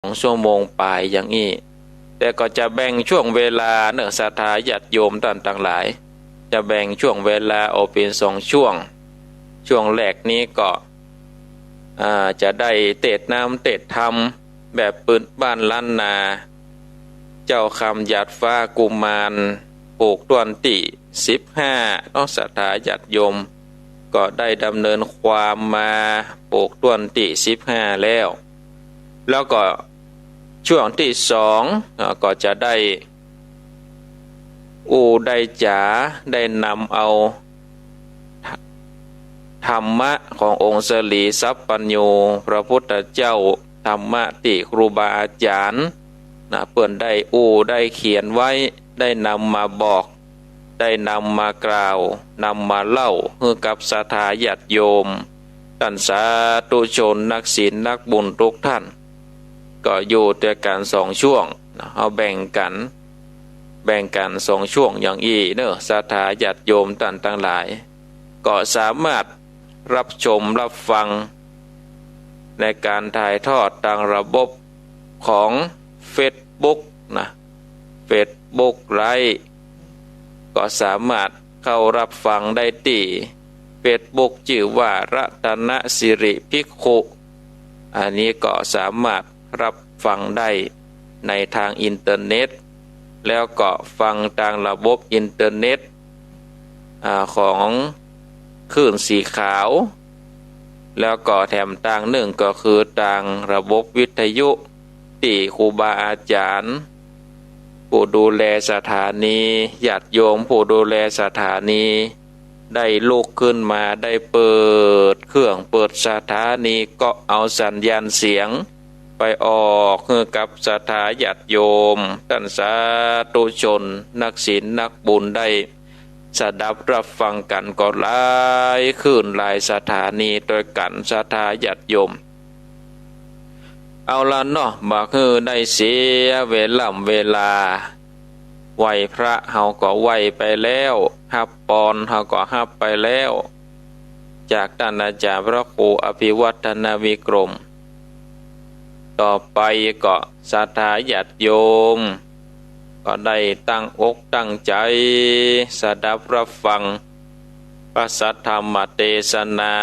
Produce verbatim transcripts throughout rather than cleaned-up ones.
องชั่วโมงป๋ายอย่างอี้ แต่ก็จะแบ่งช่วงเวลาเน่อ ศรัทธาญาติโยมต้านตังหลาย จะแบ่งช่วงเวลาออกเป๋นสองช่วง ช่วงแรกนี้ก็ อ่า จะได้เตสน์น้ำเตสน์ธรรมแบบปืนบ้านล้านนา เจ้าคำหยาดฟ้ากุมาร ผูกต้วนตี้สิบห้าเนาะ ศรัทธาญาติโยม ก็ได้ดำเนินความมาผูกต้วนตี้สิบห้าแล้ว แล้วก็ช่วงตี้สอง อ่า ก็จะได้อู้ได้จ๋า ได้นำเอา ธรรมะขององค์สรีสัพพัญญูพระพุทธเจ้า ธรรมะตี้ครูบาอาจ๋ารย์นะ เปิ้นได้อู้ได้เขียนไว้ ได้นำมาบอก ได้นำมากล่าว นำมาเล่าหื้อกับศรัทธาญาติโยม ต้านสาธุชนนักศีลนักบุญทุกท่าน ก็อยู่ตวยกั๋นสองช่วงนะ เอาแบ่งกั๋น แบ่งกั๋นสองช่วงอย่างอี้เน่อ ศรัทธาญาติโยมต้านตังหลาย ก็สามารถรับชมรับฟังในก๋านถ่ายทอดตางระบบของเฟซบุ๊กนะ เฟซบุ๊กไลฟ์ ก็สามารถเข้ารับฟังได้ตี้เฟซบุ๊กจื้อว่ารัตนสิริภิกขุ อันนี้ก็สามารถรับฟังได้ในตางอินเทอร์เน็ต แล้วก็ฟังตางระบบอินเทอร์เน็ต อ่า ของคลื่นสีขาว แล้วก็แถมตางนึ่งก็คือตางระบบวิทยุ ตี้ครูบาอาจ๋ารย์ ผู้ดูแลสถานี ญาติโยมผู้ดูแลสถานี ได้ลุกขึ้นมา ได้เปิดเครื่องเปิดสถานี ก็เอาสัญญาณเสียงไปออกหื้อกับศรัทธาญาติโยม ต้านสาธุชนนักศีลนักบุญได้สดับรับฟังกั๋นก็หลายคลื่นหลายสถานีตวยกั๋น ศรัทธาญาติโยม เอาละเนาะ บ่หื้อได้เสียเวล่ำเวลา ไหว้พระเฮาก็ไหว้ไปแล้ว ฮับปอนเฮาก็ฮับไปแล้ว จากต้านอาจ๋ารย์พระครูอภิวัฒนวิกรม ต่อไปก็ศรัทธาญาติโยม ก็ได้ตั้งอกตั้งใจ๋สดับรับฟังพระสัทธรรมเตสนา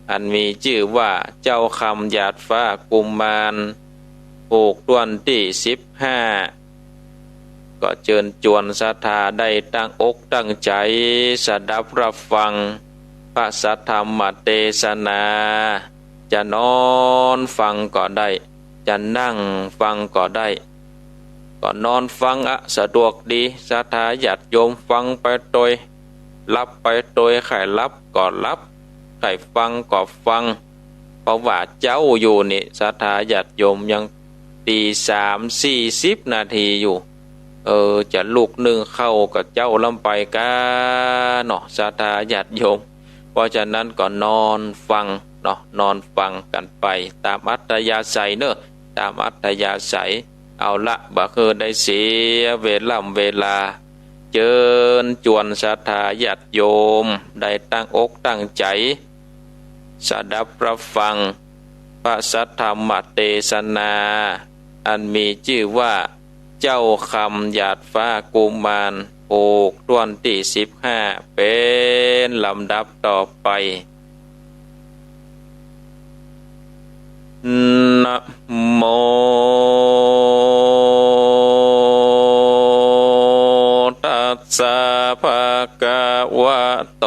อันมีจื้อว่าเจ้าคำหยาดฟ้ากุมาร ผูกต้วนตี้สิบห้า ก็เจิญจวนศรัทธาได้ตั้งอกตั้งใจ๋สดับรับฟังพระสัทธรรมเตสนา จะนอนฟังก็ได้ จะนั่งฟังก็ได้ ก็นอนฟังอะ สะดวกดี ศรัทธาญาติโยมฟังไปโตย หลับไปโตย ใค่หลับก็หลับ ใค่ฟังก็ฟัง เพราะว่าเจ๊าอยู่นี่ ศรัทธาญาติโยมยังตีสามสี่สิบนาทีอยู่ เออ จะลุกนึ่งข้าวก็เจ๊าล้ำไปก้าเนาะ ศรัทธาญาติโยม เพราะฉะนั้นก็นอนฟังเนาะ นอนฟังกั๋นไปต๋ามอัธยาศัยเนาะ ต๋ามอัธยาศัย เอาละ บ่หื้อได้เสียเวล่ำเวลา เจิญจวนศรัทธาญาติโยม ได้ตั้งอกตั้งใจ๋สดับรับฟังพระสัทธรรมเตสนา อันมีจื้อว่า เจ้าคำหยาดฟ้ากุมาร ผูกต้วนตี้สิบห้า เป๋นลำดับต่อไป นะโม ตัสสะ ภะคะวะโต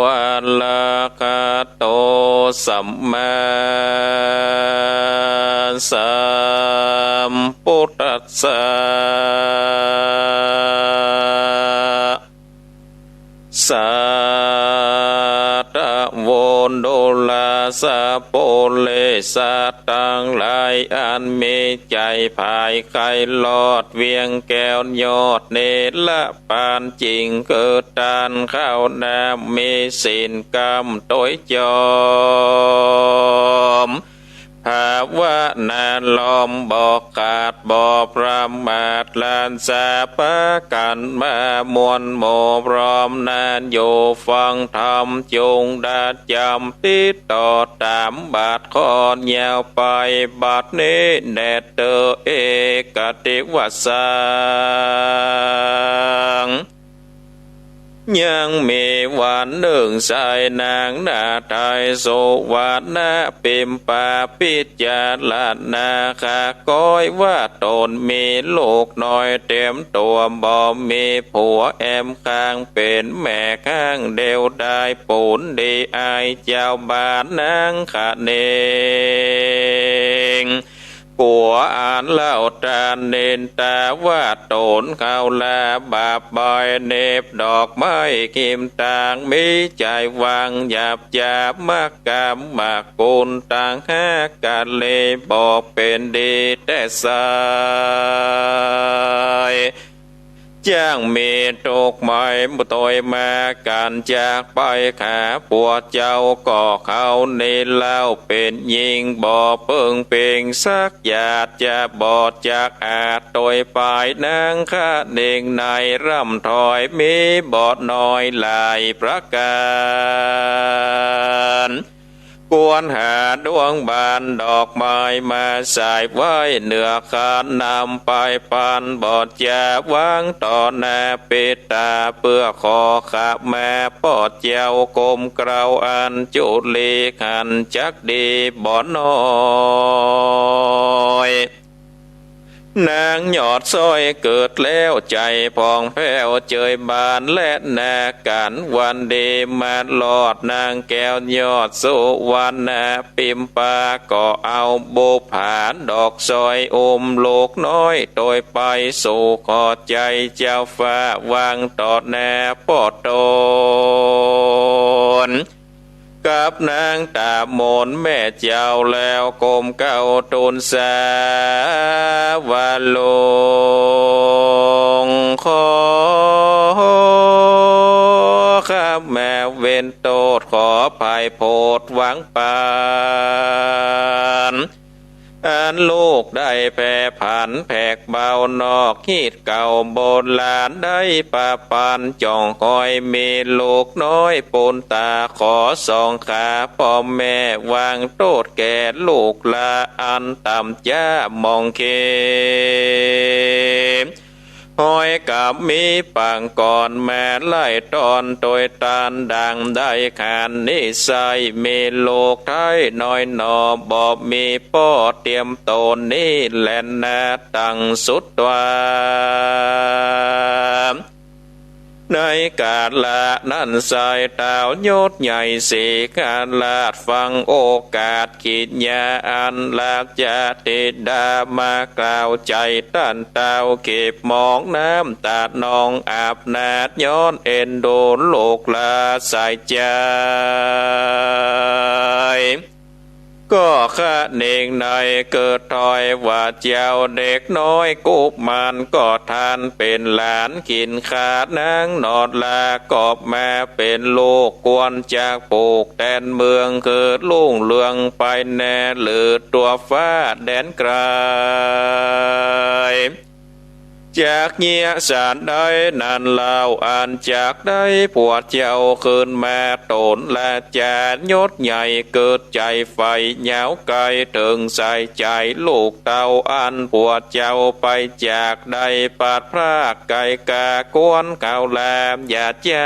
อะระหะโต สัมมาสัมพุทธัสสะ สาธุ ดูราสะ ปุเรสะ ตังหลายอันมีใจ๋ใฝ่ใค่รอดเวียงแก้วยอดเนรปาน จิ่งคือต้านข้าวน้ำ มีศีลกำโตยจอม ภาวนาลมบ่ขาดบ่ประมาท หลานสาวพากั๋นมามวลหมู่พร้อมนั้น อยู่ฟังธรรมจุ่งดาจ๋ำ ติดต่อต๋ามบัดข้อยาวไป บัดนี้แด่เต๊อะ เอกติวสสัง ยังมีวันนึ่ง ชายนางหน้าไทย สุวรรณปิมปา พิจารณาคาก๊อยว่า ต๋นมีลูกน้อยเตรียมตั๋ว บ่มีผัวแอมข้าง เป๋นแม่ข้างเดียว ได้ปูนดีอายเจ้าบ้านนางคะเนง กั๋วอันเล่าต้านนินตาว่า ต๋นเข้าลาบาปบ่อย เหน็บดอกไม้กิมตาง มีใจ๋วางหยาบจ๋า มักกรรมมักกุลต่างหากกะเล บ่เป๋นดีแต๊ไส้ จ้างมีทุกข์ไหม ตวยมากั๋นจากไป ขาผัวเจ้าก็เข้านี้เล่า เป๋นญิงบ่เปิงเปงสักหยาด จะบอดจักอาจตวยไป นางคะเนงในร่ำถอย มีบ่น้อยหลายประก๋าน ควรหาดวงบาน ดอกไม้มาใส่ไว้เหนือขัน นำไปปันบ่อจาวางต่อหน้าปิดต๋า เปื้อขอขมาป้อเจ้ากรมเกล้า อัญจุลีขันจักดีบ่น้อย นางยอดซ้อยเกิดแล้ว ใจ๋ผ่องแผ้วเจยบาน และนากั๋นวันดีมาลอด นางแก้วยอดสุวรรณปิมปา ก็เอาบุปผาดอกซ้อย อุ้มลูกน้อยตวยไปสู่ขอใจ๋เจ้าฟ้า วางต่อหน้าป้อต๋น กับนางต๋ามนแม่เจ้า แล้วกรมเกล้าตูนสาว่า หลวงขอขมาเว้นโต้ษ ขออภัยโผดหวังปาน อันลูกได้แผ่ผันแผกเบานอก ฮีตเก่าโบราณได้ประปัน จ่องคอยมีลูกน้อยปูนต๋า ขอสองขาป้อแม่ วางโต้ษแก่ลูกหลา อันต่ำจ๊าหมองเข ห้อยกับมีปางก่อนมาไล่ต้อน ตวยต้านดังได้ขันนิสัย มีลูกไท้น้อยหนอ บ่มีป้อเตรียมต๋นนี้แลนา ตังสุดต๋วา ในกาละนั้นไส้ต้าวยศใหญ่สีหราช ฟังโอกาส กิริยาอันราชธิดามากล่าว ใจ๋ต้านต้าวเก็บมองน้ำต๋านองอาบนาด ย้อนเอ็นดูลูกหลาใส่ใจ๋ ก็คะเนงในเกิดถ้อยว่าเจ้า เด็กน้อยกุมารก็ทานเป๋นหลาน ขินขานางนอดลา ก็มาเป๋นลูก ควรจักผูกแดนเมือง คือรุ่งเรืองไปแน่ หรือตั๋วฟ้าแดนไก๋ จักเยียะสันใดนั้นเล่า อันจักได้ผัวเจ้าคืนมา ต๋นราชายศใหญ่เกิดใจ๋ใฝ่ ยาวไก๋เถิงใส่ใจ๋ลูกเต้า อันผัวเจ้าไปจาก ได้พลัดพรากไก๋กา ควรเข้าลาอย่าจ๊า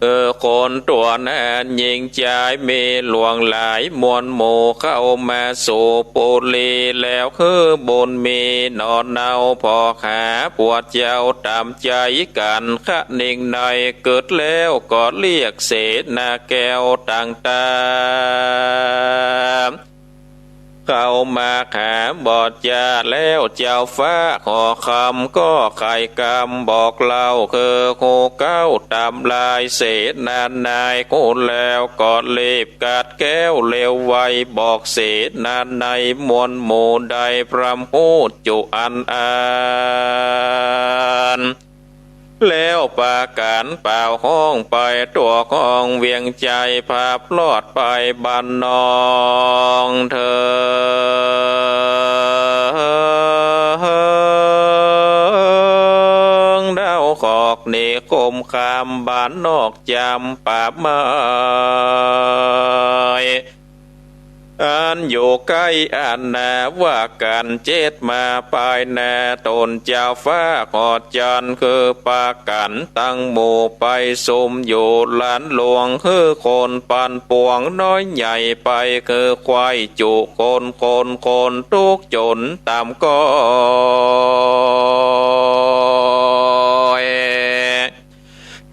เออ คนตั๋วนั้นหญิงจายมีหลวงหลาย มวลหมู่เข้ามาสู่ปุรี แล้วคือบุญมีหนอเนา ผ่อหาผัวเจ้าต๋ามใจ๋กั๋น คะเนงในเกิดแล้วก็เรียกเสนาแก้วต่างต๋า เข้ามาหาบ่อจาแล้ว เจ้าฟ้าหอคำก็ไขกำบอกเล่า คือฮู้เก๊าต๋ามลาย เสนานายฮู้แล้วก็รีบกัดแก้วเร็วไว บอกเสนานายมวลหมู่ได้พร่ำฮู้จุอันอัน แล้วปากั๋นเป่าฮ้องไปทั่วห้องเวียงชัย ผับลอดไปบ้านนองเถิง ดาวขอกนิคมคามบ้านนอกจำป่าไม้ อันอยู่ใก้อันนาว่ากั๋นเจ็ดมาปายนา ต๋นเจ้าฟ้าขอจันทร์คือปากั๋นตังหมู่ไปสุมอยู่ลานหลวง คือคนปั่นป่วงน้อยใหญ่ไป คือควายจุคนคนคนทุกข์จนต่ำก้อย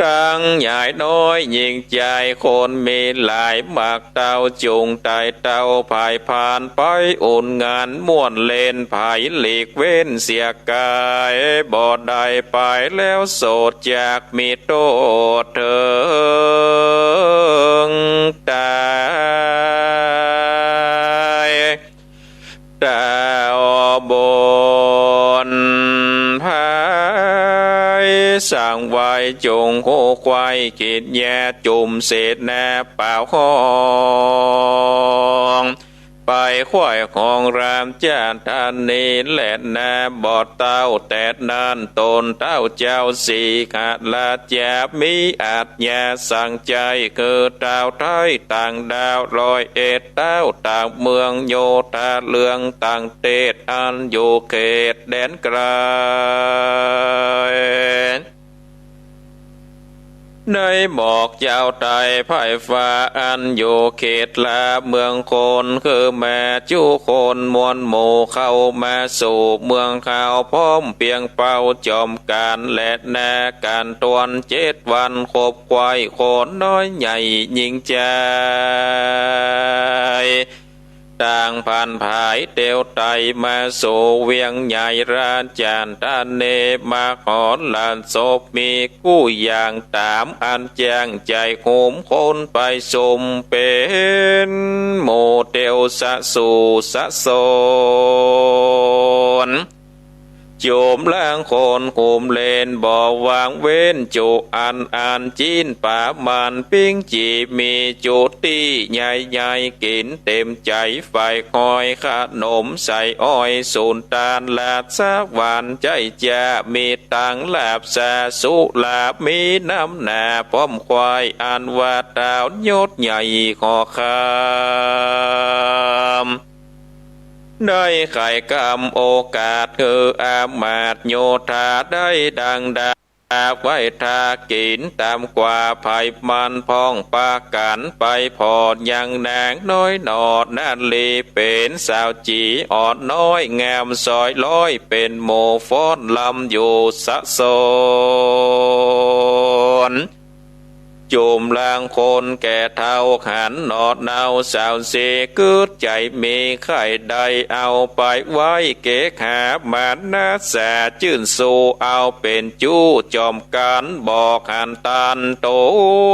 ตังใหญ่น้อยญิงจายคนมีหลาย มักเต้าจุงไต่เต้าผายผ่านไป อุ่นงานม่วนเล่น ผายหลีกเว้นเสียก๋าย บ่ได้ไปแล้วโสด จักมีโต้ษเถิงต๋าย เต้าบุญผาย สั่งไหว้จุงฮู้ไขว้ กิ๋นยาจุ่มเสนา เป่าฮ้องไปไขว้ของราชธานีแลนา บ่เต้าแต่นั้น ต๋นเต้าเจ้าสีหราชามีอาชญาสั่งใจ๋ คือเต้าไทยต่างดาวร้อยเอ็ด เต้าต่างเมืองโยธาเรืองต่างเตศ อันอยู่เขตแดนไก๋ ได้บอกเจ้าไตไพร่ฟ้า อันอยู่เขตลาเมืองคน คือมาจุคนมวลหมู่เข้ามาสู่เมืองเขา พร้อมเปียงเป้าจอมกั๋นแลนา กั๋นตวนเจ็ดวัน คบไขว้คนน้อยใหญ่ญิงจาย ต่างผ่านผายเตียวไต่มาสู่เวียงใหญ่ราชธานี มาขอลาศพมีกู้อย่างต๋าม อันแจ้งใจ๋หุมคนไปสุม เป๋นหมู่เตียวสะสู่สะสน จุมลางคนหุมเล่น บ่วางเว้นจุอันอัน จิ๊นป๋ามันปิ้งจี่ มีจุตี้ใหญ่ๆ กิ๋นเต๋มใจ๋ ใฝ่คอยขนมใส่อ้อย สูนตาลลาดสาหวานใจ๊จ้า มีตังลาบสาสุรา มีน้ำหนาพร้อมไขว้ อันว่าเต้ายศใหญ่ขอคำ ได้ไขกำโอกาส คืออามาตย์โยธาได้ดังดา ไว้ทากิ๋นต๋ามกว่า ไผมันพ่องปากั๋นไปผ่อน ยังนางน้อยหนอนาลี เป๋นสาวจี๋อ่อนน้อยงามสอยร้อย เป๋นหมู่ฟ้อนรำอยู่สะสน จุมลางคนแก่เฒ่าหันหนอเนา สาวสีกึ๊ดใจ๋มีใค่ได้ เอาไปไว้เกหามานะสา จื้นสู่เอาเป๋นจู๊จอมกั๋น บอกหันตันตั๋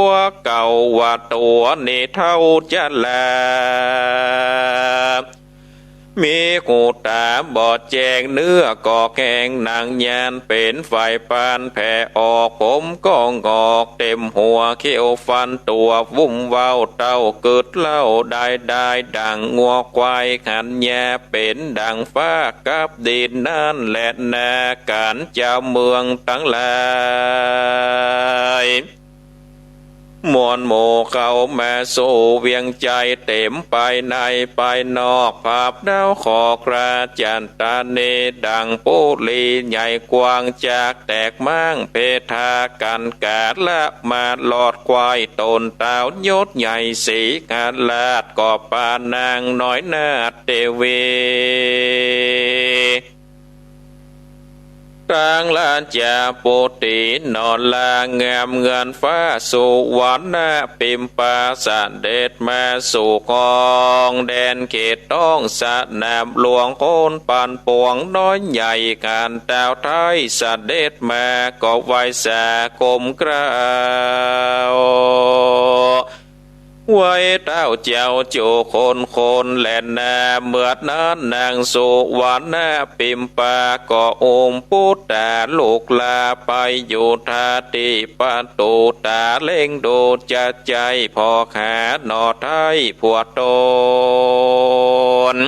วเก่าว่าตั๋วนี้เฒ่าจะลา มีหูต๋าบ่แจ้ง เนื้อก็แข็งหนังยาน เป๋นไฝปานแผ่ออก ผมก็หงอกเต๋มหัว เขี้ยวฟันตั๋ววุ่มเว้า เต้ากึ๊ดเล่าได้ได้ดั่งงัวควาย ขันแยเป๋นดั่งฟ้ากับดิน นั้นแหละนา ก๋านเจ้าเมืองตังหลาย มวลหมู่เข้ามาสู่เวียงใจ๋ เต๋มภายในภายนอก ผับดาวขอกราชธานี ดั่งปุรีใหญ่กว้าง จากแตกม้างเพทากั๋น ก๋าละมาลอดไขว้ ต๋นเต้ายศใหญ่สีหราช ก็ปานางน้อยนาถเตวี ตังราชปุตรีหนอลางามเงินฟ้า สุวรรณปิมปา เสด็จมาสู่ครองแดนเขตต้อง สนามหลวงคนปั่นป่วงน้อยใหญ่ ก๋านเต้าไทยเสด็จมา ก็ไหว้สาก้มเกล้า ไหว้เต้าเจ้าจุคนคนแลนา เมื่อนั้นนางสุวรรณปิมปาก็อุ้มปุตตาลูกหล้าไปอยู่ท่าตี้ประตู๋ ต๋าเล็งดูจะใจ้ผ่อขาหนอไท้ผัวต๋น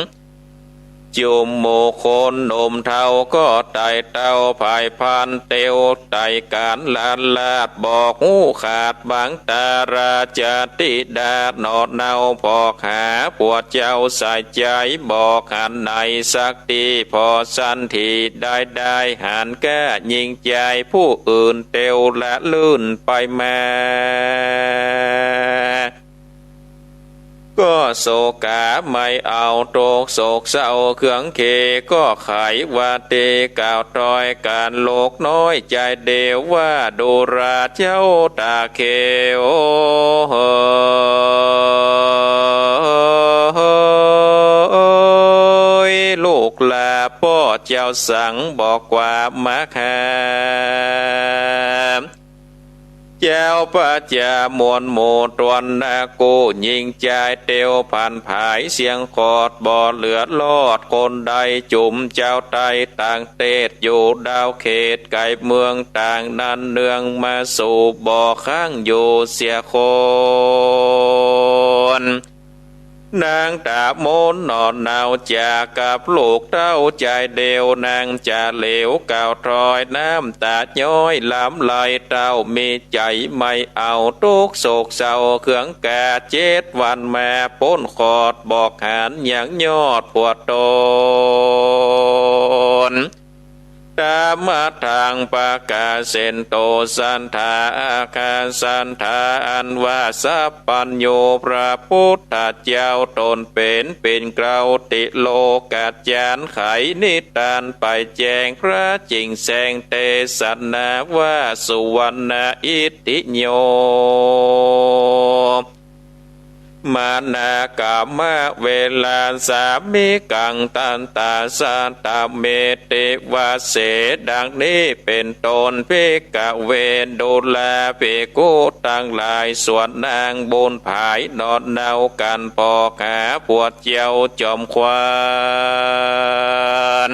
จุมหมู่คนหนุ่มเฒ่าก็ไต่เต้าผายพานเตียวไต่ก๋านล้านลาดบอกฮู้ขาดบังต๋าราชธิดาหนอเนา ผ่อขาผัวเจ้าสายใจ๋บอกหันไหนสักตี้ ผ่อสันทีได้ได้หันก้าญิงใจ๋ผู้อื่นเตียวละลื่นไปมา ก็โศกาไม่เอา ตกโศกเศร้าเคืองเข ก็ไขว่าเตกล่าวตอยก๋านลูกน้อยใจ๋เดียวว่า ดูราเจ้าต๋าเขว ลูกหล้าป้อเจ้าสังบอกว่ามาคา เจ้าพระจามวลหมู่ตวนนากู้ญิงใจ๋เตียวผันผายเสียงขอดบ่เหลือรอดคนใด จุมเจ้าไต้ต่างเตศอยู่ดาวเขตไก๋เมืองต่างนั้นเนืองมาสู่บ่อค้างอยู่เสียคน นางต๋ามนหนอเนาจากกับลูกเต้าใจ๋เดียวนางจะเหลวกล่าวตอยน้ำต๋าย้อยหลามไหล เต้ามีใจ๋ไม่เอา ตกโศกเศร้าเคืองกา เจ็ดวันมาป๊นขอดบอกหันยังยอดผัวต๋น ตามมาทางประกาศเส้นโตสันถาอาคาสันถาอันว่าสัพพัญญูพระพุทธเจ้าต๋นเป๋นเป๋นเกล้าติโลกัจจารย์ไขนิทานไปแจ้งพระจิ่งแสงเตสนาว่าสุวรรณอิทธิโย มานากามะเวลาสามิกังตันตาสัตตเมติวาเส ดังนี้เป๋นต้น ภิกขเว ดูราภิกขุตังหลาย ส่วนนางบุญผายหนอเนากั๋นผ่อขาผัวเจียวจอมขวัญ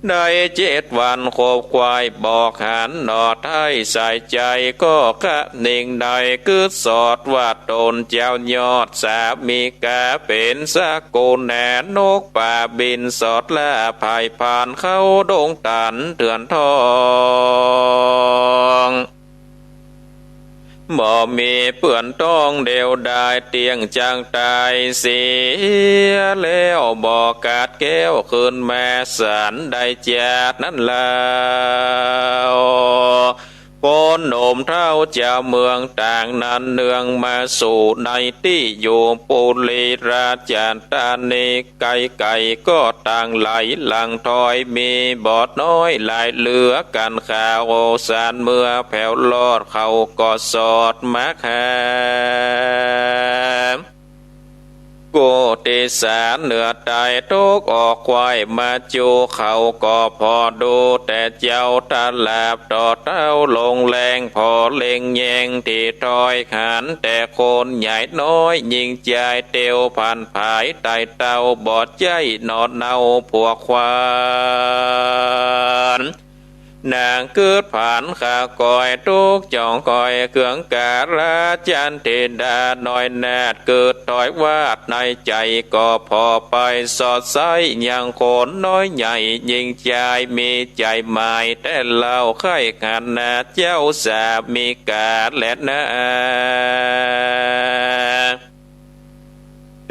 ได้เจ็ดวันขบควายบอกหันหนอไท้สายใจ๋ก็คะนิงได้กึ๊ดสอดว่าต๋นเจ้ายอดสามิกาเป๋นสกุณานกป่าบินสอดล่าผายพานเข้าดงตันเถื่อนทอง บ่มีเปื้อนต้องเดียวดายเตี้ยงจักต๋ายเสียแล้ว บ่กาดแก้วคืนมาสันได้จาดนั้นแล้ว คนหนุ่มเฒ่าเจ้าเมืองต่างนั้นเนืองมาสู่ในตี้อยู่ปุรีราชธานี ไก๋ๆ ก็ต่างไหลหลั่งถอย มีบ่น้อยหลายเหลือกั๋น ข่าวสารเมื่อแผวลอด เขาก็สอดมาหา กู้ติสาเหนือใต้ตกออกควายมาจู เขาก็ผ่อดูแต่เจ้าตะหลาบ ต่อเต้าลงแรงผ่อเล็งแยงตี้ถ้อย หันแต่คนใหญ่น้อย ญิงจายเตียวผันผาย ไต่เต้าบ่ใจ้หนอเนาผัวขวัญ นางกึ๊ดผันข้าก้อย ตกจ่องก้อยเคืองกา ราชันธิดาน้อยนาฏ กึ๊ดถ้อยวาดในใจ๋ ก็ผ่อไปสอดใส้ยังคนน้อยใหญ่ ญิงจายมีใจ๋หมายแต่เล่า ใค่หันหน้าเจ้าสามิกาแลนา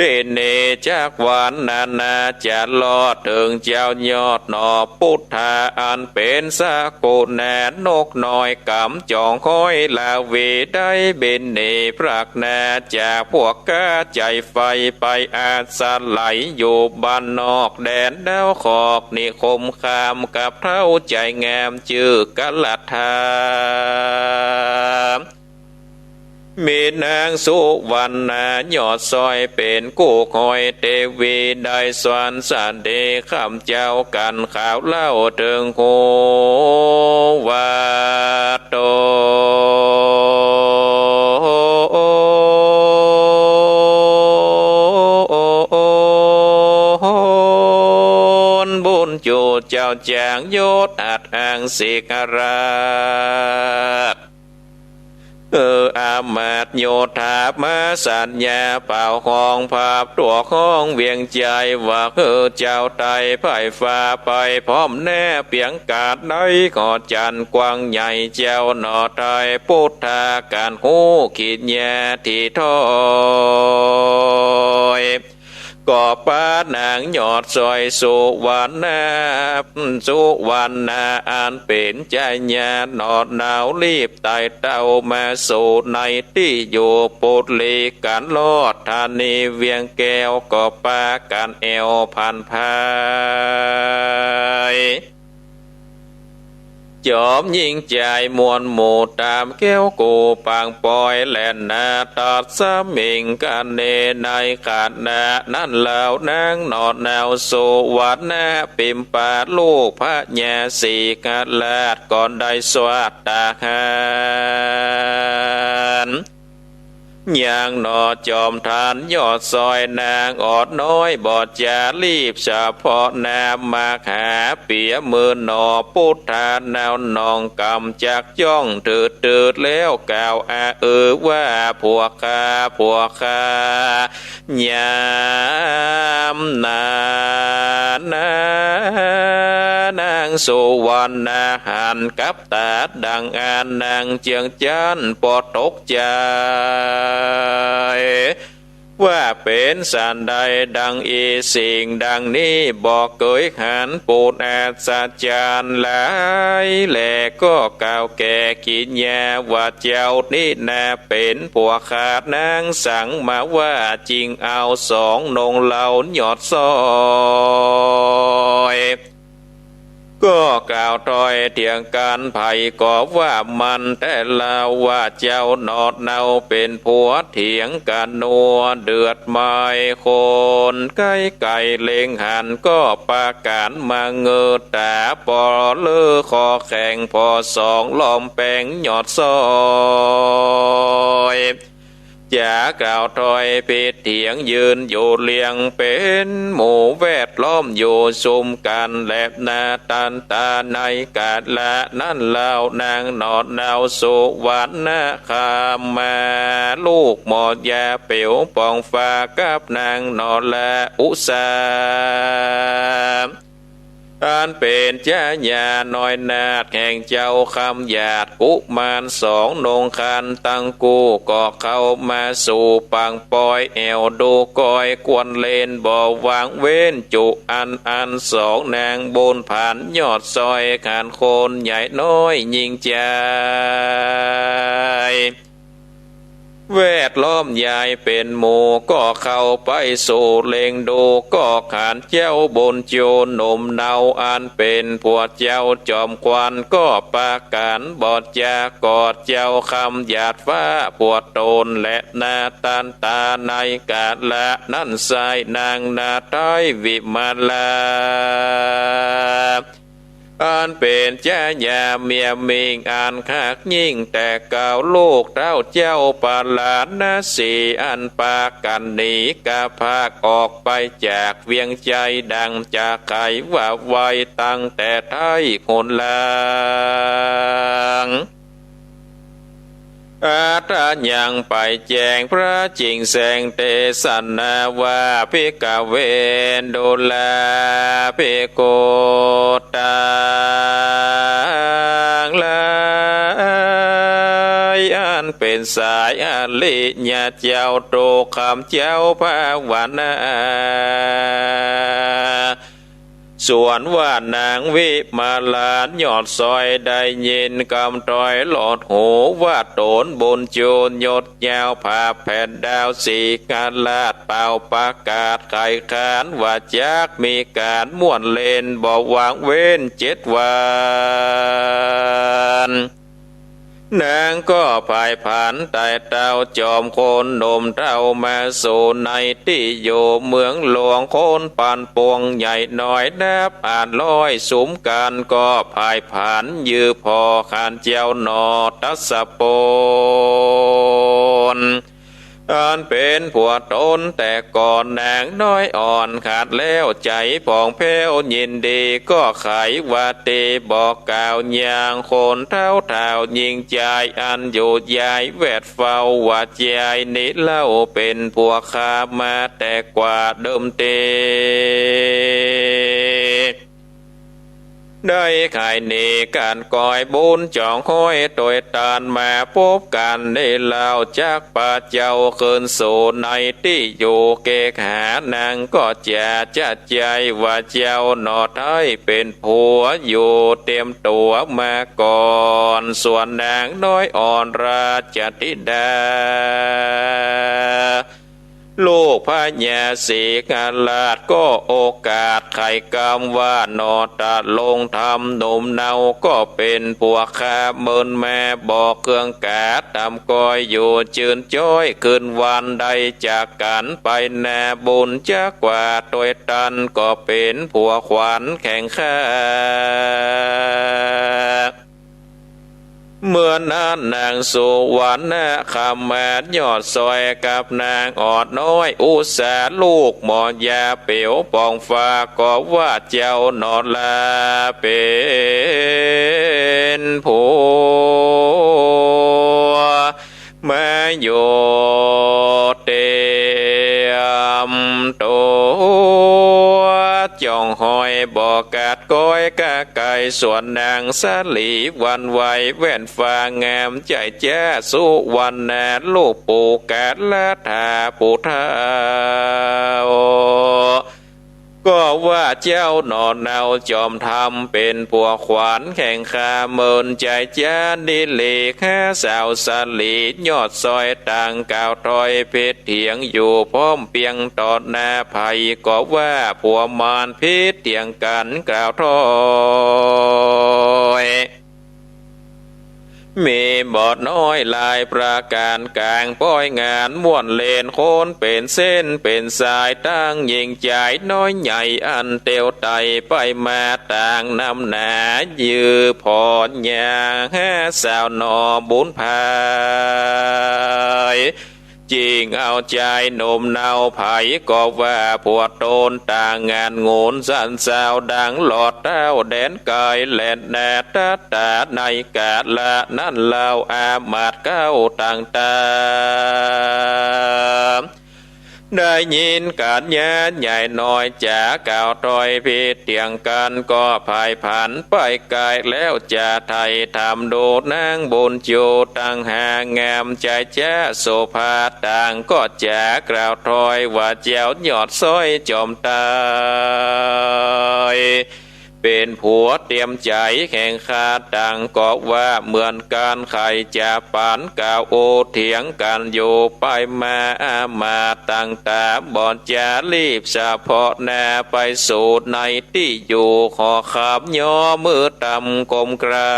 ตี้นี้จักวันนานาจะลอดเถิงเจ้ายอดหนอ ปุทธาอันเป๋นสกุณานกน้อยก๋ำจ่องห้อยลาวี ได้บินหนีพรากนาจากพวกข้า ใจ๋ใฝ่ไปอาศัยอยู่บ้านนอกแดนดาวขอกนิคมคาม กับเฒ่าใจ๋งามจื้อกลัตถา มีนางสุวรรณายอดสร้อยเป๋นกู้ห้อยเตวี ได้สวรรค์สันติคำเจ้ากั๋น ข่าวเล่าเถิงฮู้ว่าต๋น เจ้าจ๋างยศอัดอั้งสิกราช เออ อามาตย์โยธามาสัญญาเป่าฮ้องภาพตั๋วฮ้องเวียงใจ๋ว่า เออ เจ้าไต้ไพร่ฟ้าไปพร้อมแน่เปียงก๋าดใดก็จั๋นกว้างใหญ่ เจ้าหน่อไต้ปุทธากั๋นฮู้กิริยาตี้ถ้อย ก็ปานางยอดสร้อยสุวรรณา สุวรรณาอันเป๋นจายาหนอดเนารีบไต่เต้ามาสู่ในตี้อยู่ปุริกั๋นรอดธานีเวียงแก้ว ก็ปากั๋นแอ่วผันพาย จ๋อมยิ่งใจ๋มวลหมู่ต๋ามแก้วกู่ปางปอยแลนา ตัสมิงกะเน ในขณะนั้นเล่านางหนอดเนาสุวรรณา ปิมปาลูกพญาสิงหราชก็ได้สวัสดาหาร ยังหนอจ๋อมท่านยอดสร้อยนางออดน้อยบ่จ๋ารีบ เฉพาะนามมาหาเปียมือหนอ ปุทธาเนาน้องกำจักจ้องถืดๆ แล้วกล่าวอาเออว่า พวกข้า พวกข้า ยามนั้นนา นางสุวรรณาหันกับต๋าดังอั้น นางเจืองจั้นปอตกใจ๋ ว่าเป๋นสันใดดังอี้ สิ่งดังนี้บ่เกยหัน ปูดอัศจรรย์หลาย แลก็กล่าวแก่กิริยาว่า เจ้านี้นาเป๋นผัวข้านางสังมาว่า จึงเอาสองนงเล่ายอดสร้อย ก็กล่าวถ้อยเถียงกั๋น ใผก็ว่ามันแต๊เล่าว่า เจ้าหนอดเนาเป๋นผัวเถียงกั๋นนัวเดือดไหม้ คนใก้ไก๋เล็งหันก็ปากั๋นมาเงือต๋า ปอเล่อคอแข็งผ่อส่องล้อมแป๋งยอดสร้อย จ๋ากล่าวถ้อยผิดเถียงยืนอยู่เรียงเป๋นหมู่แวดล้อมอยู่ซุมกั๋นแลนา ตันตาในกาละนั้นเล่านางหนอดเนาสุวรรณคามา ลูกหมอดยาเปียวป่องฟ้ากับนางหนอดละอุสา อันเป๋นจายาน้อยนาฏแห่งเจ้าคำหยาดกุมารสองนงคันตังกู้ ก็เข้ามาสู่ปางปอยแอ่วดูกอยกวนเลนบ่วางเว้น จุอันอันสองนางบุญผันยอดสร้อยขันคนใหญ่น้อยยิ่งใจ๋ แวดล้อมยายเป๋นหมู่ก็เข้าไปสู่เล็งดู ก็ขันเจ้าบุญจูหนุ่มเนาอันเป๋นผัวเจ้าจอมขวัญ ก็ปากั๋นบ่จ๋ากอดเจ้าคำหยาดฟ้าผัวต๋นแลนา ตันตาในกาละนั้นไส้นางนาไท้วิมาลา อันเป๋นจายาเมียมิ่งอันคักยิ่งแต่เก่า ลูกเต้าเจ้าปาราณสีอันปากั๋นหนีกะพรากออกไปจากเวียงใจ๋ดังจะไขว่าไว้ตั้งแต่ไท้หนหลัง อัตถะยังไปแจ้งพระจิ่งแสงเตสนาว่า ภิกขเว ดูราภิกขุตังหลาย อันเป๋นสายอริยะเจ้า ดูกำเจ้าภาวนา ส่วนว่านางวิมาลายอดสร้อยได้ยินกำถ้อยหลอดหูว่าต๋นบุญจูยศยาวผาแผ่นดาวสิงหราชเป่าประกาศไขขานว่าจักมีก๋านม่วนเล่นบ่วางเว้นเจ็ดวัน นางก็ผายผันไต่เต้าจอมคนหนุ่มเฒ่ามาสู่ในตี้อยู่เมืองหลวง คนปานปวงใหญ่น้อยนับอาจร้อย สุมกั๋นก็ผายผันยื้อผ่อขันเจ้าหน่อทัศพล อันเป๋นผัวต๋นแต่ก่อน นางน้อยอ่อนขาดแล้ว ใจ๋ผ่องแผ้วยินดี ก็ใค่ว่าตี้บอกกล่าวยังคนเฒ่าเฒ่าญิงจาย อันอยู่ยายแวดเฝ้าว่าจายนี้เล่า เป๋นผัวข้ามาแต่กว่าเดิมเต๊ ได้ใค่นี้ก๋านก๋อยบุญจ๋องฮ้อย ตวยตันมาปบกั๋นนี้เล่า จักปาเจ้าคืนสู่ในตี้อยู่ เกกหานางก็จะจะใจ๋ว่าเจ้าหน่อไท้ เป๋นผัวอยู่เตียมตั๋วมาก่อน ส่วนนางน้อยอ่อนราชธิดา ลูกพญาสิงหราชก็โอกาสใค่กำว่าหน่อ ตะลงธรรมหนุ่มเนา ก็เป๋นผัวข้าเมินมา บอกเคืองกาดต๋ามก๋อยอยู่จืนจ้อย คืนวันได้จากกั๋นไปนาบุญ จักว่าตวยตันก็เป๋นผัวขวัญแข่งข้า เมื่อนั้นนางสุวรรณคำมายอดซอย กับนางอ่อนน้อยอุสา ลูกหมอยาเปียวป่องฟ้า ก็ว่าเจ้าหน่อลาเป๋นผัว มาอยู่เตียมตั๋ว จ๋องฮ้อยบ่ขาดก๋อยก้าไก๋ ส่วนนางสาลีหวั่นไหวแว่นฟ้างามใจ๋จ๊า สุวรรณาลูกปู่กาลถาผู้เฒ่า ก็ว่าเจ้าหน่อเนาจ๋อมธรรม เป๋นผัวขวัญแข่งข้าเมินใจ๋จ๊า นี้หลีกหาสาวสาลียอดซอย ต่างกล่าวถ้อยผิดเถียงอยู่ พร้อมเปียงต่อหน้าใผ ก็ว่าผัวมารผิดเถียงกั๋นกล่าวถ้อย มีบ่น้อยหลายประก๋าน ก๋างป้อยงานม่วนเล่น คนเป๋นเส้นเป๋นสาย ตังญิงจายน้อยใหญ่ อันเตียวไต่ไปมาต่างนำหนา ยื้อผ่อนยางหาสาวหน่อบุญภาย จิ่งเอาจายหนุ่มเนา ใผก็ว่าผัวต๋นต่างงานงุ่น สันสาวดังหลอดเต้า แดนไก๋แล่นนาตัดต๋าในก๋าละนั้นเล่า อามาตย์เก๊าต่างต๋า ได้ยินกั๋นยาใหญ่น้อยจ๋ากล่าวถ้อยผิดเถียงกั๋น ก็ผายผันไปไก๋แล้ว จะไถ่ถามดูนางบุญจู ตังหางามใจ๋จ๊าโสภา ต่างก็จะกล่าวถ้อยว่าเจ้ายอดซอยจ๋อมไต้ เป๋นผัวเตียมใจ๋แข่งข้า ต่างก็ว่าเหมือนกั๋น ใผจะปานกล่าวโอ้เถียงกั๋นอยู่ไปมา อามาตย์ต่างต๋าบ่จะรีบสะเพาะหน้าไปสู่ในตี้อยู่ ขอคำย่อมือตำก้มกรา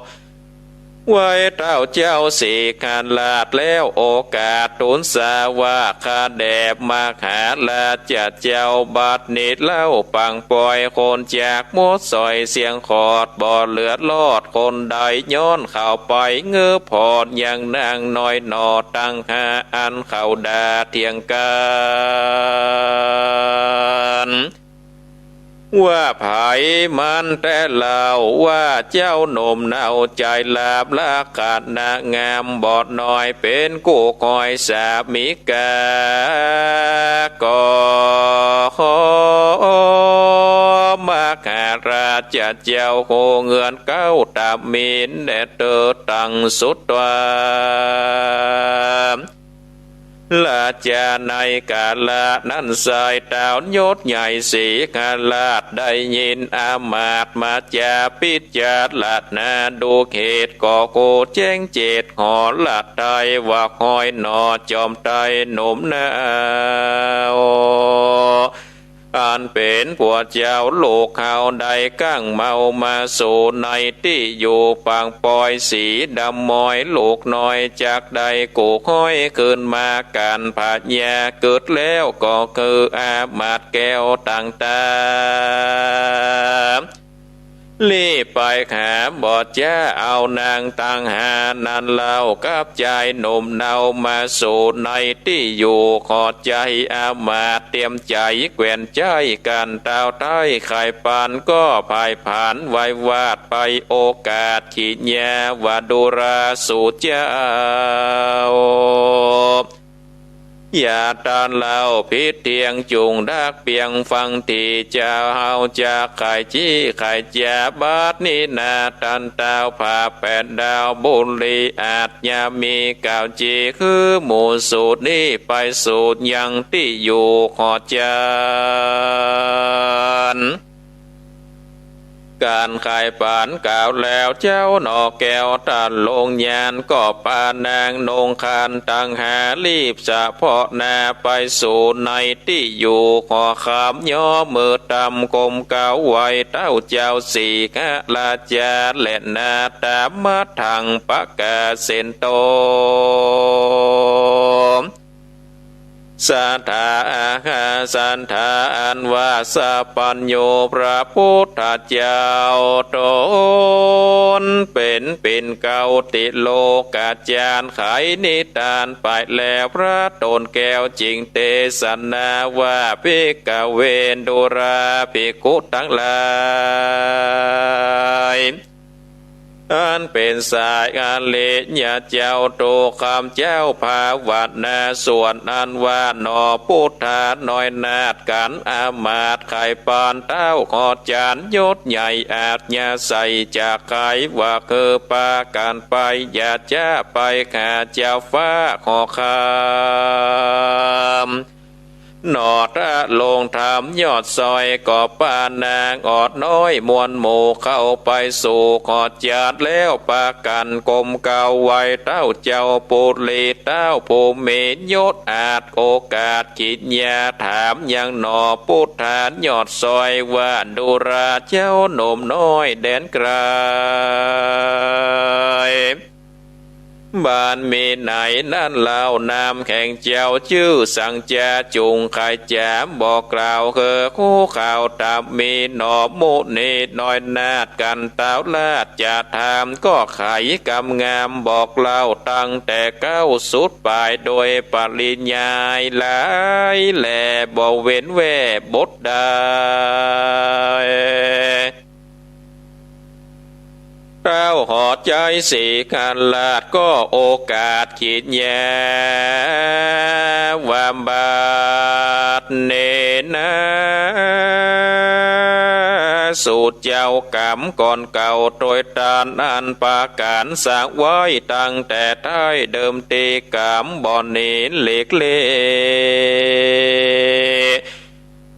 บ ไหว้เต้าเจ้าสิงหราชแล้ว โอกาสทูลสาว่าข้าแด่มหาราชเจ้า บัดนี้เล่าปางป่อยคนจากหมดสอยเสียงขอด บ่เหลือรอดคนใด ย้อนเข้าไปเงื้อผ่อนยังนางน้อยหน่อ ตังหาอันเขาด่าเถียงกั๋น ว่าใผมันแต๊เล่า ว่าเจ้าหนุ่มเนาใจ๋หลาบลักษณะงาม บ่น้อยเป๋นกู้คอยสามิกา ก็มหาราชเจ้าฮู้เงื่อนเก๊าต๋ามินแด่เต๊อะตังสุดว่า ราชาในกาละนั้นทรายเต้ายศใหญ่สิงหราชได้ยินอามาตย์มาจาพิจารณาดูเหตุ ก็ฮู้แจ้งเจตหฤทัยว่าคอยหน่อจ๋อมไต้หนุ่มเนา อันเป๋นผัวเจ้าลูกเฮาได้กั้งเมามาสู่ในตี้อยู่ปางป่อยสีดำมอย ลูกน้อยจักได้กู้ฮ้อยคืนมา ก๋านพญาเกิดแล้วก็คืออามาตย์แก้วต่างต๋า รีบไปหาบ่จ๊า เอานางตังหานั้นเล่า กับจายหนุ่มเนามาสู่ในตี้อยู่ ขอจายอามาตย์เตรียมใจ๋แกว่นใจ๊กั๋น ตาวไต้ใค่ปานก็พ่ายผลาญไววาทไป โอกาสขีญญาว่าดูราสู่เจ้า อย่าตานเล่าผิดเตียง จุ่งดักเปียงฟังตี้ เจ้าเฮาจะไขจี้ไขจ๋า บัดนี้นา ต้านต้าวผาแปดดาวบุรี อาจจะมีกล่าวจี คือหมู่สูตรนี้ไปสูตรยังตี้อยู่ ขอจาน ก๋านไขปานกล่าวแล้ว เจ้าหน่อแก้วต้านลงยาน ก็ปานางนงคานตังหา รีบสะเพาะหน้าไปสู่ในตี้อยู่ ขอคำย่อมือต่ำก้มเกล้าไหว้เต้าเจ้าสีหราชา และนาตามัทธังปะกาเสนโต สถา สถาอันว่าสัพพัญญูพระพุทธเจ้า ตนเป๋นปิ่นเกล้าติโลกาจารย์ ไขนิทานไปแล้ว พระโตนแก้วจึงเตสนาว่า ภิกขเว ดูราภิกขุตังหลาย อันเป๋นสายอริยะเจ้า ดูกำเจ้าภาวนา ส่วนอันว่าหน่อปุทธาน้อยนาฏ ก๋านอามาตย์ไขปานเต้าขอจาน ยศใหญ่อาจจะใส่จะไขว่า คือปากั๋นไป อย่าจ๊าไปหาเจ้าฟ้าขอคำ หน่อตะลงธรรมยอดซอย ก็ปานางออดน้อยมวลหมู่เข้าไปสู่ขอจาน แล้วปากั๋นก้มเกล้าไหว้เต้าเจ้าปุรี เต้าผู้มียศอาจ โอกาสขีญญาถามยังหน่อปุทธายอดซอยว่า ดูราเจ้าหนุ่มน้อยแดนไกล บ้านมีไหนนั้นเล่า นามแห่งเจ้าจื้อสังจา จุ่งไขจ๋าบอกกล่าว คือคู่ข่าวตามมีหน่อมุนีน้อยนาฏ กั๋นเต้าราชธรรม ก็ไขกำงามบอกเล่า ตั้งแต่เก๊าสุดปาย โดยปริยายหลายแลบ่เว้นแว่บทใด เต้าหอใจ๊สีหราชก็โอกาสขีญญาว่า บัดนี้นา สูตรเจ้ากำก่อนเก่า โตยตานอันปากั๋นสร้างไว้ ตั้งแต่ไท้เดิมตี้กำบ่หนีหลีกเล่น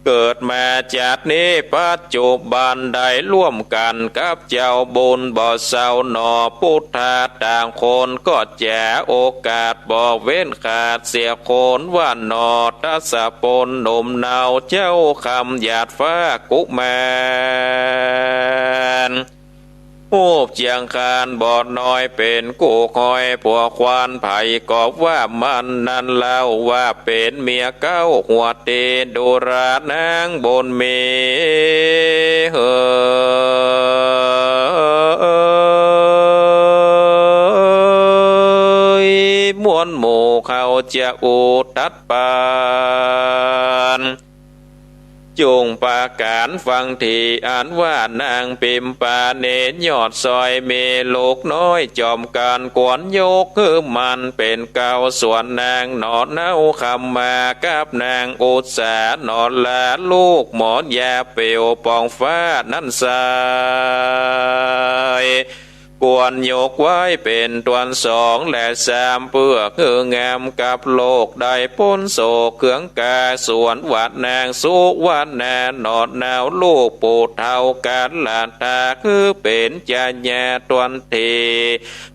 เกิดมาจาตินี้ปัจจุบัน ได้ร่วมกั๋นกับเจ้าบุญบ่เศร้าหน่อ ปุทธาต่างคนก็จ๋า โอกาสบ่เว้นขาดเสียคน ว่าหน่อทัศพลหนุ่มเนา เจ้าคำหยาดฟ้ากุมาร ฮูปเจียงคานบ่น้อยเป๋นกู้คอย ผัวควานไผก็ว่ามัน นั้นเล่าว่าเป๋นเมียเก๊าหัวเต ดูรานางบุญมี เฮย มวลหมู่เขาจะอู้ตัดปาน จุ่งปากั๋นฟังตี้ อันว่านางปิมปาเนตรยอดซอย มีลูกน้อยจอมกั๋น ควรยกหื้อมันเป๋นเกล้า ส่วนนางหน่อเนาคำมา กับนางอุตสาหน่อลา ลูกหมอนยาเปลวป่องฟ้านั้นไซร้ ควรยกไว้เป๋นตวนสองและสาม เปื้อหื้องามกับโลกได้ป๊นโศกเคืองกา ส่วนว่านางสุวรรณาหน่อเนา ลูกปู่เฒ่ากาลตา หื้อเป๋นจญาตวนตี้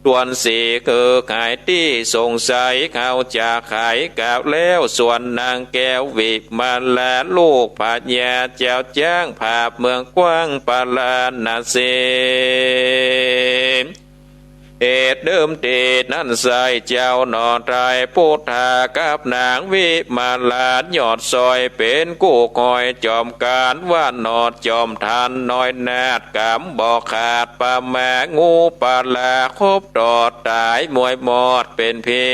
ตวนสี่ คือหายตี้สงสัย เขาจะไขกล่าวแล้ว ส่วนนางแก้ววิมาลา ลูกพญาเจ้าจ๊างผาบเมืองกว้างปาราณสี เหตุเดิมทีนั้นไส้เจ้าหนอ ไตรปุทธากับนางวิมาลา ยอดซอยเป๋นกู้คอยจ๋อมก๋าน ว่าหนอจ๋อมทันน้อยนาฏ ก๋ำบ่ขาดประมา งูปลาขบตอดต๋าย มวยมอดเป๋นผี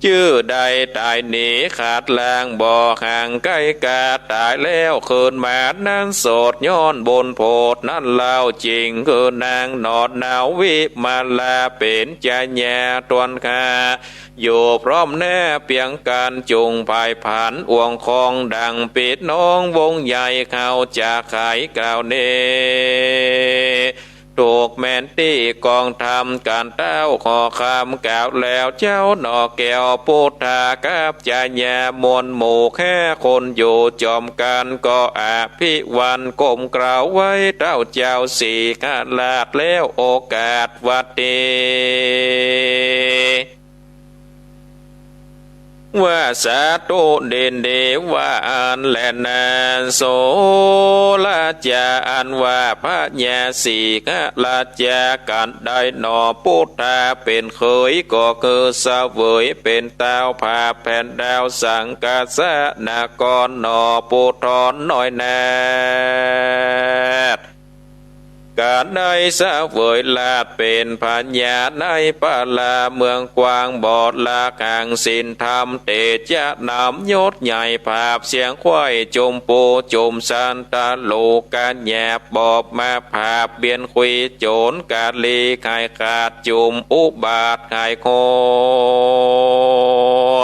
จื้อได้ต๋ายหนีขาดลาง บ่ห่างไก๋กา ต๋ายแล้วคืนมานั้นโสด ย้อนบุญโผดนั้นเล่า จึงคือนางหนอ นาววิมาลา เป๋นจญาตวนข้า อยู่พร้อมหน้าเปียงกั๋น จุ่งใผผันอ่วงคอง ดั่งปี้น้องวงใหญ่ เขาจะไขกล่าวนี้ ถูกแม่นตี้กองธรรม ก๋านเต้าขอคำกล่าวแล้ว เจ้าหนอแก้วปุทธากับจญา มวลหมู่ห้าคนอยู่จ๋อมกั๋น ก็อภิวันก้มกราบไหว้เต้าเจ้าสิงหราช แล้วโอกาสหวัดดี ว่าสาธุ ดีนดีว่าอั้นแลนา โสราชา อันว่าพญาสิงหราชา กั๋นใดหนอ ปุทธาเป๋นเขย ก็คือเสวยเป๋นเต้า ผาแผ่นดาวสังกาสะนครหนอ ปุทธรน้อยนาฏ ก๋านได้เสวยราชเป๋นพญา ในปาลาเมืองกว้าง บ่ละห่างศีลธรรม เตจะนำยศใหญ่ ผาบเสียงไขว้จุ่มปูจุ่มสันตะโลกา หยาบปอบมาผาบเบียนคุย โจรกาลีไขขาด จุ่มอุบาทไขค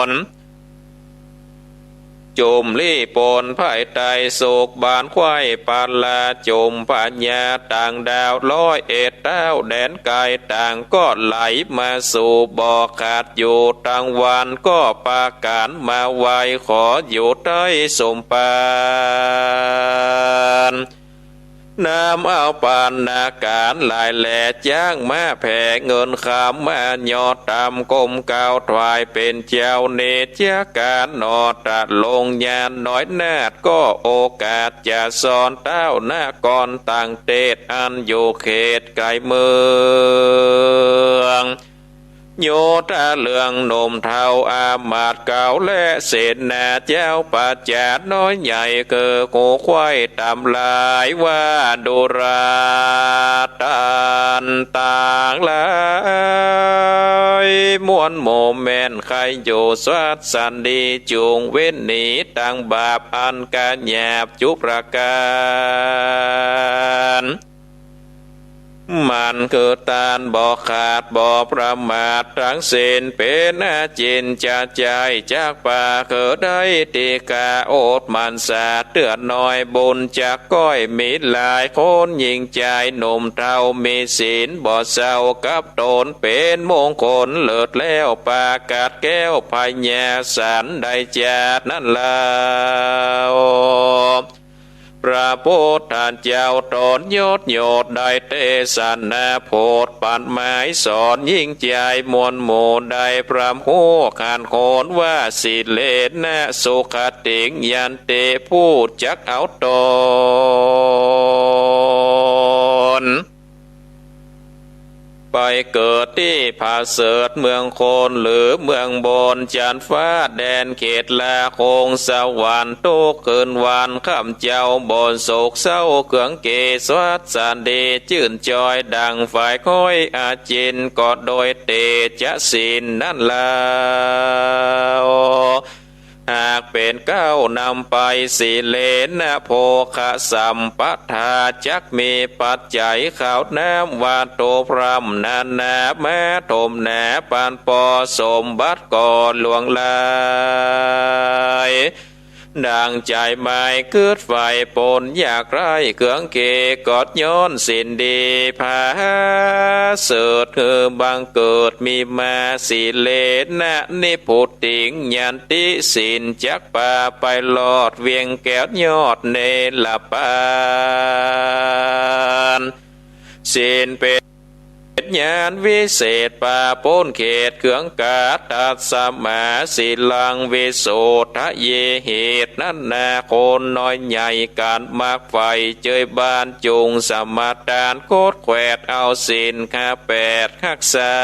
น จุ่มลี้ปนภัยไต สุกบานไขว้ปาลา จุ่มพญาต่างดาวร้อยเอ็ดเต้า แดนไก๋ต่างก็ไหลมาสู่ บ่ขาดอยู่ตังวัน ก็ปาก๋านมาไหว้ ขออยู่ใต้สมภาร นำเอาปัณณาก๋านหลายแหล่ จ๊างม้าแผ่เงินคำ มายอดต๋ามก้มเกล้า ถวายเป๋นเจ้านิจจาก๋านหนอ ตะลงญาณน้อยนาฏ ก็โอกาสจะสอนเต้านครต่างเตศ อันอยู่เขตไก๋เมือง โยธาเรื่องหนุ่มเฒ่าอามาตย์เก่า และเสนาเจ้าประจาน้อยใหญ่ คือกูไขว้ต๋ามหลาย ว่าดูราต้านต่างหลาย มวลหมู่แม่นใค่อยู่สวัสดี จุ่งเว้นหนีตังบาปอันก๋านหยาบจุประก๋าน มันคือต้านบ่ขาดบ่ประมาทตังสิ้น เป๋นอาจินจะใจ้จักปา คือได้ติกาอดหมั่นสาเตื้อน้อย บุญจักก้อยมีหลาย คนหญิงจายหนุ่มเฒ่ามีศีลบ่เศร้ากับต๋น เป๋นมงคลเลิศแล้ว ปากัดแก้วพญาสันได้จาดนั้นแล้ว พระปุทธเจ้าต๋นยศโยธได้เตสนาโผดปัดหมายสอน หญิงจายมวลหมู่ได้พร่ำฮู้ขานโขน ว่าสิเลนะสุขติง ยันติผู้จักเอาต๋น ไปเกิดตี้ผาเสริฐเมืองคนหรือเมืองบนจันฟ้าแดนเขตลาคงสวรรค์ ตุ๊กคืนวันค่ำเจ้าบ่โศกเศร้าเคืองเกศ สวัสดีจื้นจอยดั่งฝ่ายค้อยอาจิน ก็โดยเตจะศีลนั้นแล้ว หากเป๋นเกล้านำไปสิเลนะโภคสัมปทา จักมีปัจจัยข้าวน้ำวัตถุพร่ำนานา มาถมหนาปันปอสมบัติก็หลวงหลาย ดั่งใจ๋หมายกึ๊ดใฝ่ปนยากไร้เคืองเกศ ก็ย้อนศีลดีผาเสริฐ หื้อบังเกิดมีมา สิเลนะนิพพุติง ยันติศีลจักปาไปรอดเวียงแก้วยอดเนรปาน ศีลเป๋น ตุญาณวิเศษ ปราบป๊นเขตเคืองกาด ตัสมาสีลังวิโสทะเย เหตุนั้นนา คนน้อยใหญ่ก๋านมักใฝ่ เจยบานจุ่งสมาทาน คดแขวดเอาศีลห้าแปดฮักษา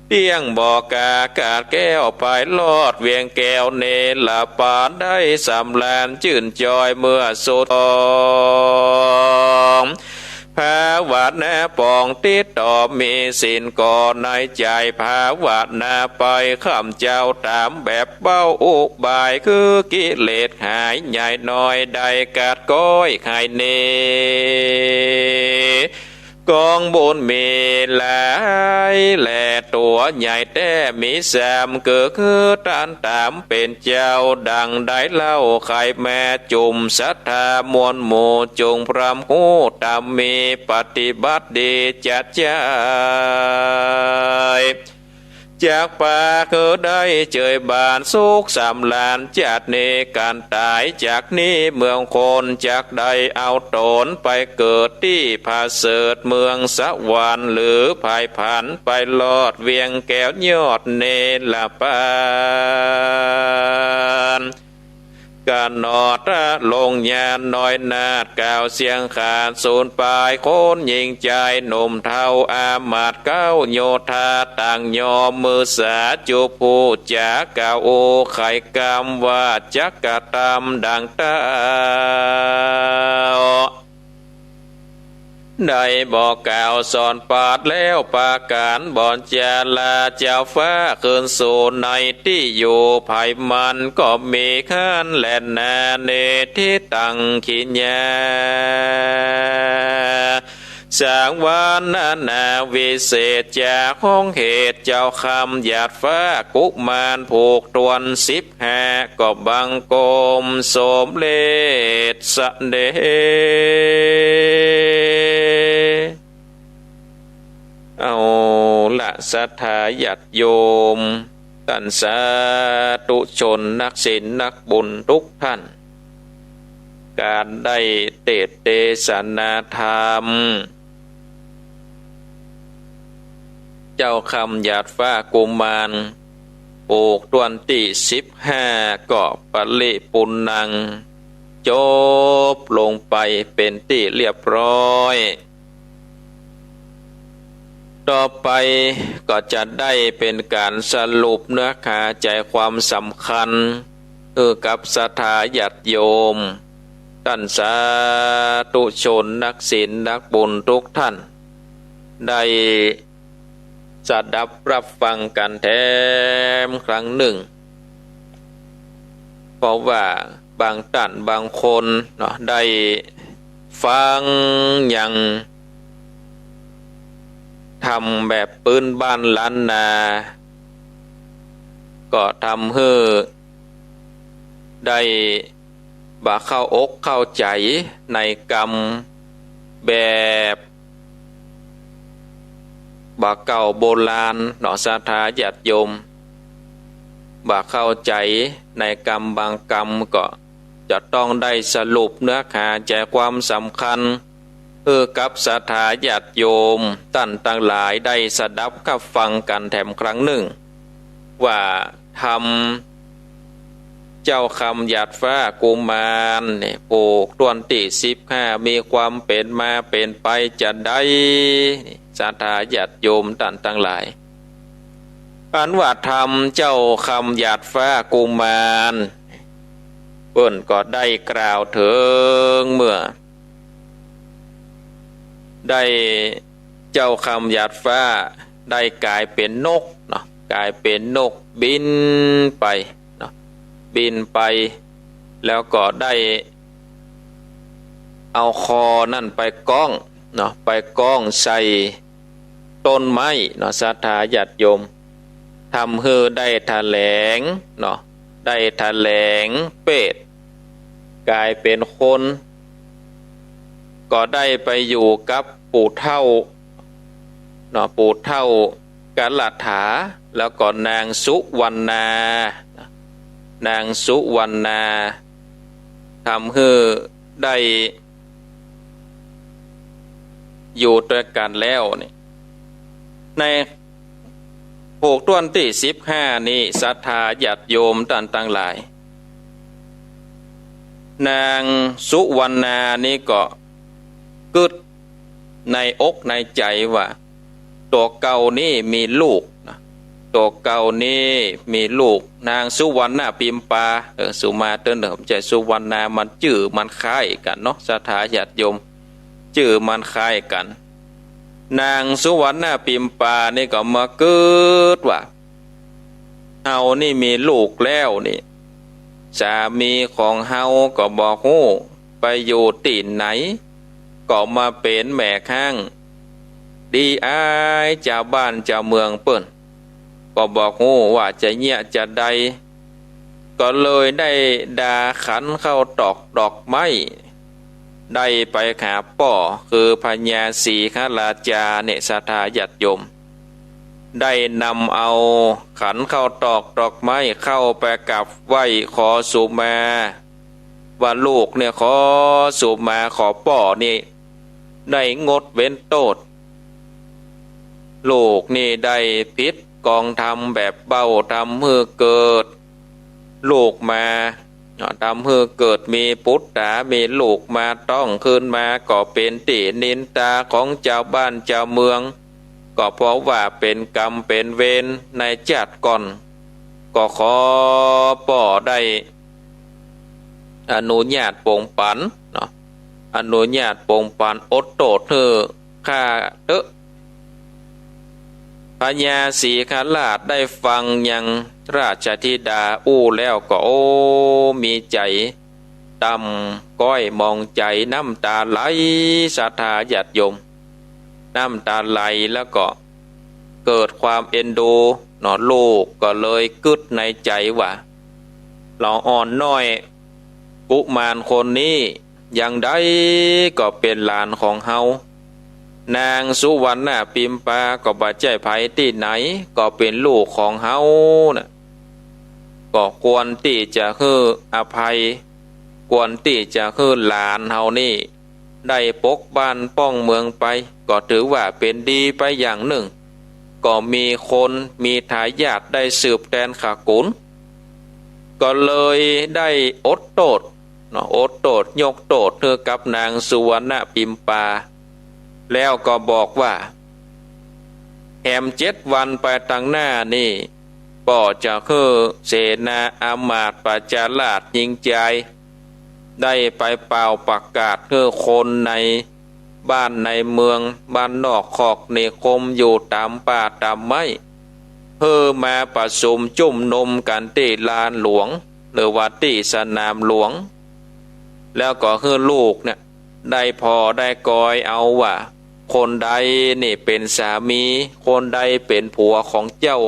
เตี้ยงบ่กาขาดแคล้ว ไปรอดเวียงแก้วเนรปาน ได้สำราญจื้นจอยเมื่อสุด ภาวนาปองติดต่อมีศีลก่อในใจ๋ ภาวนาไปข้าพเจ้าถามแบบเบ้าอุบาย คือกิเลสหายใหญ่น้อยได้ขาดก้อยหายหนี กองบุญมีหลายแล ตั๋วใหญ่แต๊มีสาม คือ คือต้านถามเป๋นเจ้าดังใดเล่า ใค่แม่จุ่มศรัทธามวลหมู่ จุ่งพร่ำฮู้ธรรมมี ปฏิบัติดีจัดใจ๋ จักปาคือได้เจยบานสุขสำราญ จัดนี้ก๋านต๋ายจากนี้เมืองคน จักได้เอาต๋นไปเกิดตี้ผาเสริฐเมืองสวรรค์ หรือผายผันไปรอดเวียงแก้วยอดเนรปาน กำหนดลงญาณน้อยนาฏ กล่าวเสียงขาดสูญปาย คนหญิงจายหนุ่มเฒ่าอามาตย์เก๊า โยธาต่างยอมมือสา จุผู้จ๋ากล่าวอู้ไขกรรม ว่าจักกระทำดังเต้า ได้บอกกล่าวสอนปาดแล้วประก๋าน บ่อนจาราเจ้าฟ้าคืนสู่ในตี้อยู่ ไผมันก็มีหั้นแลนา เนติตังขิญญา สังวรนานาวิเศษ จากห้องเหตุเจ้าคำหยาดฟ้ากุมารผูกถ้วนสิบ ห้า ก็บังคมสมเร็จเสด็จ เอาละศรัทธาญาติโยม ต้านสาธุชนนักศีลนักบุญทุกท่าน ก๋านได้เตสน์เตสนาธรรม เจ้าคำหยาดฟ้ากุมาร ผูกถ้วนตี้สิบห้า ก็ปริปูรณัง จบลงไปเป๋นตี้เรียบร้อย ต่อไปก็จะได้เป๋นก๋านสรุปเนื้อหาใจ๋ความสำคัญ หื้อกับศรัทธาญาติโยม ต้านสาธุชนนักศีลนักบุญทุกท่าน ได้สดับฮับฟังกั๋นแถมครั้งนึ่ง เพราะว่าบางต้านบางคนเนาะ ได้ฟังยังธรรมแบบปื๊นบ้านล้านนา ก็ทำหื้อได้ บ่เข้าอกเข้าใจ๋ในกรรมแบบบ่าเก่าโบราณเนาะ ศรัทธาญาติโยม บ่เข้าใจ๋ในกรรมบางกรรม ก็จะต้องได้สรุปเนื้อหาใจ๋ความสำคัญ หื้อกับศรัทธาญาติโยมต้านตังหลายได้สดับฮับฟังกั๋นแถมครั้งนึ่ง ว่าธรรมเจ้าคำหยาดฟ้ากุมารเนี่ย ผูกถ้วนตี้สิบห้า มีความเป๋นมาเป๋นไปจาใด ศรัทธาญาติโยมต้านตังหลาย อันว่าธรรมเจ้าคำหยาดฟ้ากุมาร เปิ้นก็ได้กล่าวเถิงเมื่อ ได้เจ้าคำหยาดฟ้าได้ก๋ายเป๋นนกเนาะ ก๋ายเป๋นนกบินไปเนาะ บินไป แล้วก็ได้เอาคอนั้นไปก้องเนาะ ไปก้องใส่ ต้นไม้เนาะ ศรัทธาญาติโยม ทำหื้อได้แถลงเนาะ ได้แถลงเปรต ก๋ายเป๋นคน ก็ได้ไปอยู่กับปู่เฒ่าเนาะ ปู่เฒ่ากัลถา แล้วก็นางสุวรรณา นางสุวรรณา ทำหื้อได้ อยู่ตวยกั๋นแล้วนี่ ในผูกต้นตี้สิบห้านี่ ศรัทธาญาติโยมต้านตังหลาย นางสุวรรณานี่ก็กึ๊ดในอกในใจ๋ว่า ตั๋วเก่านี่มีลูกนะ ตั๋วเก่านี่มีลูก นางสุวรรณปิมปา เออ สุมาเต๊อะเน่อ บ่ใจ้สุวรรณา มันจื้อมันคล้ายกั๋นเนาะ ศรัทธาญาติโยม จื้อมันคล้ายกั๋น นางสุวรรณปิมปานี่ก็มากึ๊ดว่า เฮานี่มีลูกแล้วนี่ สามีของเฮาก็บ่ฮู้ไปอยู่ตี้ไหน ก็มาเป๋นแม่ค้าง ดีอายจาวบ้านจาวเมืองเปิ้น ก็บ่ฮู้ว่าจะเยียะจาใด ก็เลยได้ดาขันข้าวตอกดอกไม้ ได้ไปหาป้อ คือพญาศรีหราชาเนี่ย ศรัทธาญาติโยม ได้นำเอาขันข้าวตอกดอกไม้เข้าไปกราบไหว้ขอสุมา ว่าลูกเนี่ยขอสุมา ขอป้อนี่ ได้งดเว้นโต้ษ ลูกนี่ได้ผิดกองธรรมแบบเบ้า ทำหื้อเกิดลูกมา ทำหื้อเกิดมีปุตต๋า มีลูกมาต๊อง ขึ้นมาก็เป๋นตี้นินตาของจาวบ้านจาวเมือง ก็เพราะว่าเป๋นกรรมเป๋นเวรในจาติก่อน ก็ขอป้อได้อนุญาตปงปันเนาะ อนุญาตปงปันอดโต้ษหื้อข้าเต๊อะ พญาศรีหราชได้ฟังยังราชธิดาอู้แล้วก็ โอ้ มีใจ๋ต่ำก๊อยหมองใจ๋ น้ำต๋าไหล ศรัทธาญาติโยม น้ำต๋าไหลแล้วก็เกิดความเอ็นดูเนาะ ลูกก็เลยกึ๊ดในใจ๋ว่า ละอ่อนน้อยกุมารคนนี้ ยังใดก็เป๋นหลานของเฮา นางสุวรรณปิมปาก็บ่ใจ้ใผตี้ไหน ก็เป๋นลูกของเฮาน่ะ ก็ควรตี้จะหื้ออภัย ควรตี้จะหื้อหลานเฮานี่ ได้ปกบ้านป้องเมืองไป ก็ถือว่าเป๋นดีไปอย่างนึ่ง ก็มีคนมีทายาทได้สืบแตนขกุล ก็เลยได้อดโต้ษเนาะ อดโต้ษยกโต้ษหื้อกับนางสุวรรณปิมปา แล้วก็บอกว่า แถมเจ็ดวันไปตังหน้านี่ ป้อจะหื้อเสนาอามาตย์ประชาราษฎร์ญิงจาย ได้ไปเป่าประกาศหื้อคนในบ้านในเมือง บ้านนอกคอกนิคม อยู่ต๋ามป่าต๋ามไม้ หื้อมาประชุมจุมนุมกั๋นตี้ลานหลวง หรือว่าตี้สนามหลวง แล้วก็หื้อลูกเนี่ย ได้ผ่อได้กอยเอาว่า คนใดนี่เป๋นสามี คนใดเป๋นผัวของเจ้า